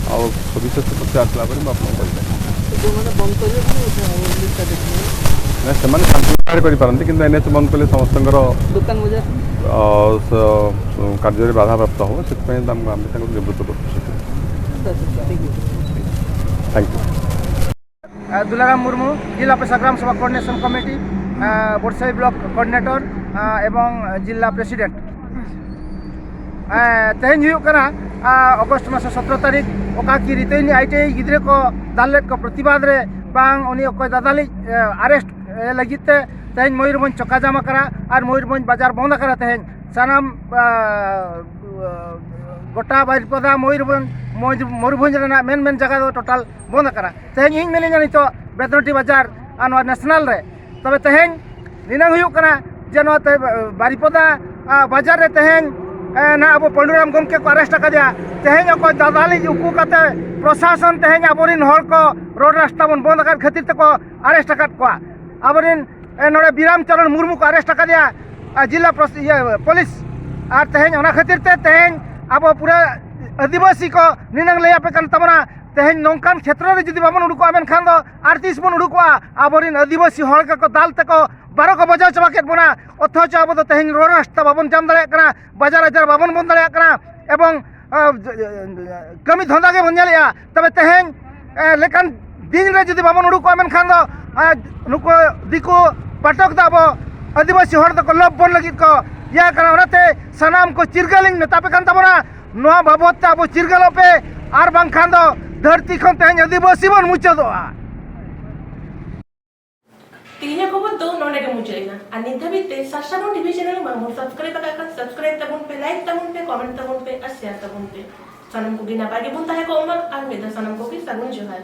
ଆଉ ସବିଶେଷ ତଥ୍ୟ ଆସିଲା ପରେ ମୁଁ ଆପଣଙ୍କୁ କହିପାରିବି। ଯେଉଁମାନେ ବନ୍ଦ କରିବେ, କ'ଣ ଷ୍ଟ୍ରାଟେଜି? ନା, ସେମାନେ ଶାନ୍ତି ଉପାୟରେ କରିପାରନ୍ତି, କିନ୍ତୁ ଏନ୍ଏଚ୍ ବନ୍ଦ କଲେ ସମସ୍ତଙ୍କର, ଦୋକାନ ବଜାର? ଅ, ସ-, ସ-, କାର୍ଯ୍ୟରେ ବାଧାପ୍ରାପ୍ତ ହେବ। ସେଥିପାଇଁ ତାଙ୍କୁ ଆମେ ତାଙ୍କୁ ନିବୃତ୍ତ କରୁଛୁ। ସାର୍, ସାର୍, ଠିକ୍ ଅଛି। Thank you. ଆ, ଦୁଲାରାମ ମୁର୍ମୁ, ଜିଲ୍ଲା ପେଶାଗ୍ରାମ ସଭା କୋଅର୍ଡିନେସନ କମିଟି, ᱟ, ᱵᱚᱰᱥᱟᱭ ᱵᱞᱚᱠ ᱠᱳᱚᱨᱰᱤᱱᱮᱴᱚᱨ, ᱟ, ᱮᱵᱚᱝ ᱡᱤᱞᱟ ᱯᱨᱮᱥᱤᱰᱮᱱᱴ᱾ ᱟ, ᱛᱮᱦᱮᱧ ᱦᱩᱭᱩᱜ ᱠᱟᱱᱟ, ᱟ, ᱚᱜᱚᱥᱴ ᱢᱟᱥ ᱥᱚᱛᱨᱚ ᱛᱟᱹᱨᱤᱠᱷ, ᱚᱠᱟ ᱠᱤ ᱨᱤᱛᱟᱹᱭᱱᱤ ᱟᱭᱴᱤᱟᱭ ᱜᱤᱫᱽᱨᱟᱹ ᱠᱚ ᱫᱟᱞ ᱞᱮᱫ ᱠᱚ ᱯᱨᱚᱛᱤᱵᱟᱫ ᱨᱮ ᱵᱟᱝ ᱩᱱᱤ ᱚᱠᱚᱭ ᱫᱟᱫᱟᱞᱤᱡ, ᱟ, ᱟᱨᱮᱥᱴ, ᱟ, ᱞᱟᱹᱜᱤᱫ ᱛᱮ ᱛᱮᱦᱮᱧ ᱢᱚᱭᱩᱨᱵᱷᱚᱸᱡᱽ ᱪᱚᱠᱟᱡᱟᱢ ᱟᱠᱟᱱᱟ ᱟᱨ ᱢᱚᱭᱩᱨᱵᱷᱚᱸᱡᱽ ᱵᱟᱡᱟᱨ ᱵᱚᱱᱫ ᱟᱠᱟᱱᱟ᱾ ᱛᱮᱦᱮᱧ ᱥᱟᱱᱟᱢ, ᱟ, ᱟ, ᱜᱚᱴᱟ ᱵᱟᱨᱤᱯᱟᱫᱟ, ᱢᱚᱭᱩᱨᱵᱷᱚᱸᱡᱽ, ᱢᱚᱭᱩᱨ-, ᱢᱚᱭᱩᱨᱵᱷᱚᱸᱡᱽ ᱨᱮᱱᱟᱜ ᱢᱮᱱ ᱢᱮᱱ ᱡᱟᱭᱜᱟ ᱫᱚ ᱴᱳᱴᱟᱞ ᱵᱚᱱᱫ ᱟᱠᱟᱱᱟ᱾ ᱛᱮᱦᱮᱧ ᱤᱧ ᱢᱤᱱᱟᱹᱧᱟ ᱱᱤᱛᱚᱜ ᱵᱮᱫᱱᱚᱴᱤ ᱵᱟᱡᱟᱨ ᱟᱨ ᱱᱚᱣᱟ ᱱᱮᱥᱱᱟᱞ ᱨᱮ᱾ ᱛᱚᱵᱮ ᱛᱮᱦᱮᱧ ᱱᱤᱱᱟᱹᱝ ᱦᱩᱭᱩᱜ ᱠᱟᱱᱟ ᱡᱮ ᱱᱚᱣᱟ ᱛᱮ, ᱵᱟᱨᱤᱯᱟᱫᱟ, ᱟ, ᱵᱟᱡᱟᱨ ᱨᱮ ᱛᱮᱦᱮᱧ, ᱮ, ᱱᱟᱦᱟᱜ ᱟᱵᱚ ᱯᱟᱹᱰᱩᱨᱟᱢ ᱜᱚᱢᱠᱮ ᱠᱚ ᱟᱨᱮᱥᱴ ᱟᱠᱟᱫᱮᱭᱟ᱾ ᱛᱮᱦᱮᱧ ᱚᱠᱚᱭ ᱫᱟᱫᱟᱞᱤᱡ ᱩᱠᱩ ᱠᱟᱛᱮ ᱯᱨᱚᱥᱟᱥᱚᱱ ᱛᱮᱦᱮᱧ ᱟᱵᱚᱨᱮᱱ ᱦᱚᱲ ᱠᱚ ᱨᱳᱰ ᱨᱟᱥᱛᱟ ᱵᱚᱱ ᱵᱚᱱᱫ ᱟᱠᱟᱫ ᱠᱷᱟᱹᱛᱤᱨ ᱛᱮᱠᱚ ᱟᱨᱮᱥᱴ ᱟᱠᱟᱫ ᱠᱚᱣᱟ᱾ ᱟᱵᱚᱨᱮᱱ, ᱮ, ᱱᱚᱰᱮ ᱵᱤᱨᱟᱢ ᱪᱚᱨᱚᱱ ᱢᱩᱨᱢᱩ ᱠᱚ ᱟᱨᱮᱥᱴ ᱟᱠᱟᱫᱮᱭᱟ, ᱟ, ᱡᱤᱞᱟ ᱯᱨᱚᱥ-, ᱤᱭᱟᱹ, ᱯᱩᱞᱤᱥ᱾ ᱟᱨ ᱛᱮᱦᱮᱧ ᱚᱱᱟ ᱠᱷᱟᱹᱛᱤᱨ ᱛᱮ ᱛᱮᱦᱮᱧ ᱟᱵᱚ ᱯᱩᱨᱟᱹ ᱟᱹᱫᱤᱵᱟᱹᱥᱤ ᱠᱚ ᱱᱤᱱᱟᱹᱝ ᱞᱟᱹᱭ ᱟᱯᱮ ᱠᱟᱱ ᱛᱟᱵᱚᱱᱟ, ᱛᱮᱦᱮᱧ ᱱᱚᱝᱠᱟᱱ ᱠᱷᱮᱛᱨᱚ ᱨᱮ ᱡᱩᱫᱤ ᱵᱟᱵᱚᱱ ᱩᱰᱩᱠᱚᱜᱼᱟ, ᱢᱮᱱᱠᱷᱟᱱ ᱫᱚ ᱟᱨ ᱛᱤᱥ ᱵᱚᱱ ᱩᱰᱩᱠᱚᱜᱼᱟ? ᱟᱵᱚᱨᱮᱱ ᱟᱹᱫᱤᱵᱟᱹᱥᱤ ᱦᱚᱲ ᱜᱮᱠᱚ ᱫᱟᱞ ᱛᱮᱠᱚ ᱵᱟᱨᱚ ᱠᱚ ᱵᱟᱡᱟᱣ ᱪᱟᱵᱟ ᱠᱮᱫ ᱵᱚᱱᱟ, ᱚᱛᱷᱚᱪᱚ ᱟᱵᱚ ᱫᱚ ᱛᱮᱦᱮᱧ ᱨᱳᱰ ᱨᱟᱥᱛᱟ ᱵᱟᱵᱚᱱ ᱧᱟᱢ ᱫᱟᱲᱮᱭᱟᱜ ᱠᱟᱱᱟ, ᱵᱟᱡᱟᱨ ᱟᱡᱟᱨ ᱵᱟᱵᱚᱱ ᱵᱚᱱ ᱫᱟᱲᱮᱭᱟᱜ ᱠᱟᱱᱟ, ᱮᱵᱚᱝ, ᱟ, ᱠᱟᱹᱢᱤ ᱫᱷᱟᱱᱫᱟ ᱜᱮᱵᱚᱱ ᱧᱮᱞᱮᱜᱼᱟ᱾ ᱛᱚᱵᱮ ᱛᱮᱦᱮᱧ, ᱮ, ᱞᱮᱠᱟᱱ ᱫᱤᱱ ᱨᱮ ᱡᱩᱫᱤ ᱵᱟᱵᱚᱱ ᱩᱰᱩᱠᱚᱜᱼᱟ, ᱢᱮᱱᱠᱷᱟᱱ ᱫᱚ, ᱟ, ᱱᱩᱠᱩ ᱫᱤᱠᱩ ᱯᱟᱴᱚᱠ ᱫᱚ ᱟᱵᱚ ᱟᱹᱫᱤᱵᱟᱹᱥᱤ ᱦᱚᱲ ᱫᱚᱠᱚ ᱞᱚᱵ ᱵᱚᱱ ᱞᱟᱹᱜᱤᱫ ᱠᱚ ᱤᱭᱟᱹ ᱠᱟᱱᱟ᱾ ᱚᱱᱟᱛᱮ ᱥᱟᱱᱟᱢ ᱠᱚ ᱪᱤᱨᱜᱟᱹᱞᱤᱧ ᱢᱮᱛᱟ ᱯᱮ ᱠᱟᱱ ᱛᱟᱵᱚᱱᱟ, ᱱᱚᱣᱟ ᱵᱟᱵᱚᱫ ᱛᱮ ᱟᱵᱚ ᱪᱤᱨᱜᱟᱹᱞᱚᱜ ᱯᱮ, ᱟᱨ ᱵᱟᱝᱠᱷᱟᱱ ᱫᱚ ᱫᱷᱟᱹᱨᱛᱤ ᱠᱷᱚᱱ ᱛᱮᱦᱮᱧ ᱟᱹᱫᱤᱵᱟᱹᱥᱤ ᱵᱚᱱ ᱢᱩᱪᱟᱹᱫᱚᱜᱼᱟ᱾ ᱛᱮᱦᱮᱧᱟᱜ ᱠᱷᱚᱵᱚᱨ ᱫᱚ ᱱᱚᱰᱮ ᱜᱮ ᱢᱩᱪᱟᱹᱫ ᱮᱱᱟ᱾ ᱟᱨ ᱱᱤᱛ ᱫᱷᱟᱹᱵᱤᱡ ᱛᱮ ᱥᱟᱨᱥᱟᱜᱚᱲ ᱴᱤᱵᱷᱤ ᱪᱮᱱᱮᱞ ᱵᱟᱝ ᱵᱚᱱ ᱥᱟᱵᱥᱠᱨᱟᱭᱤᱵ ᱟᱠᱟᱫ ᱠᱷᱟᱱ, ᱥᱟᱵᱥᱠᱨᱟᱭᱤᱵ ᱛᱟᱵᱚᱱ ᱯᱮ, ᱞᱟᱭᱤᱠ ᱛᱟᱵᱚᱱ ᱯᱮ, ᱠᱚᱢᱮᱱᱴ ᱛᱟᱵᱚᱱ ᱯᱮ ᱟᱨ ᱥᱮᱭᱟᱨ ᱛᱟᱵᱚᱱ ᱯᱮ᱾ ᱥᱟᱱᱟᱢ ᱠᱚᱜᱮ ᱱᱟᱯᱟᱭ ᱜᱮᱵᱚᱱ ᱛᱟᱦᱮᱸ ᱠᱚᱜ ᱢᱟ᱾ ᱟᱨ ᱢᱤᱫ ᱫᱷᱟᱣ ᱥᱟᱱᱟᱢ ᱠᱚᱜᱮ ᱥᱟᱹᱜᱩᱱ ᱡᱚᱦᱟᱨ᱾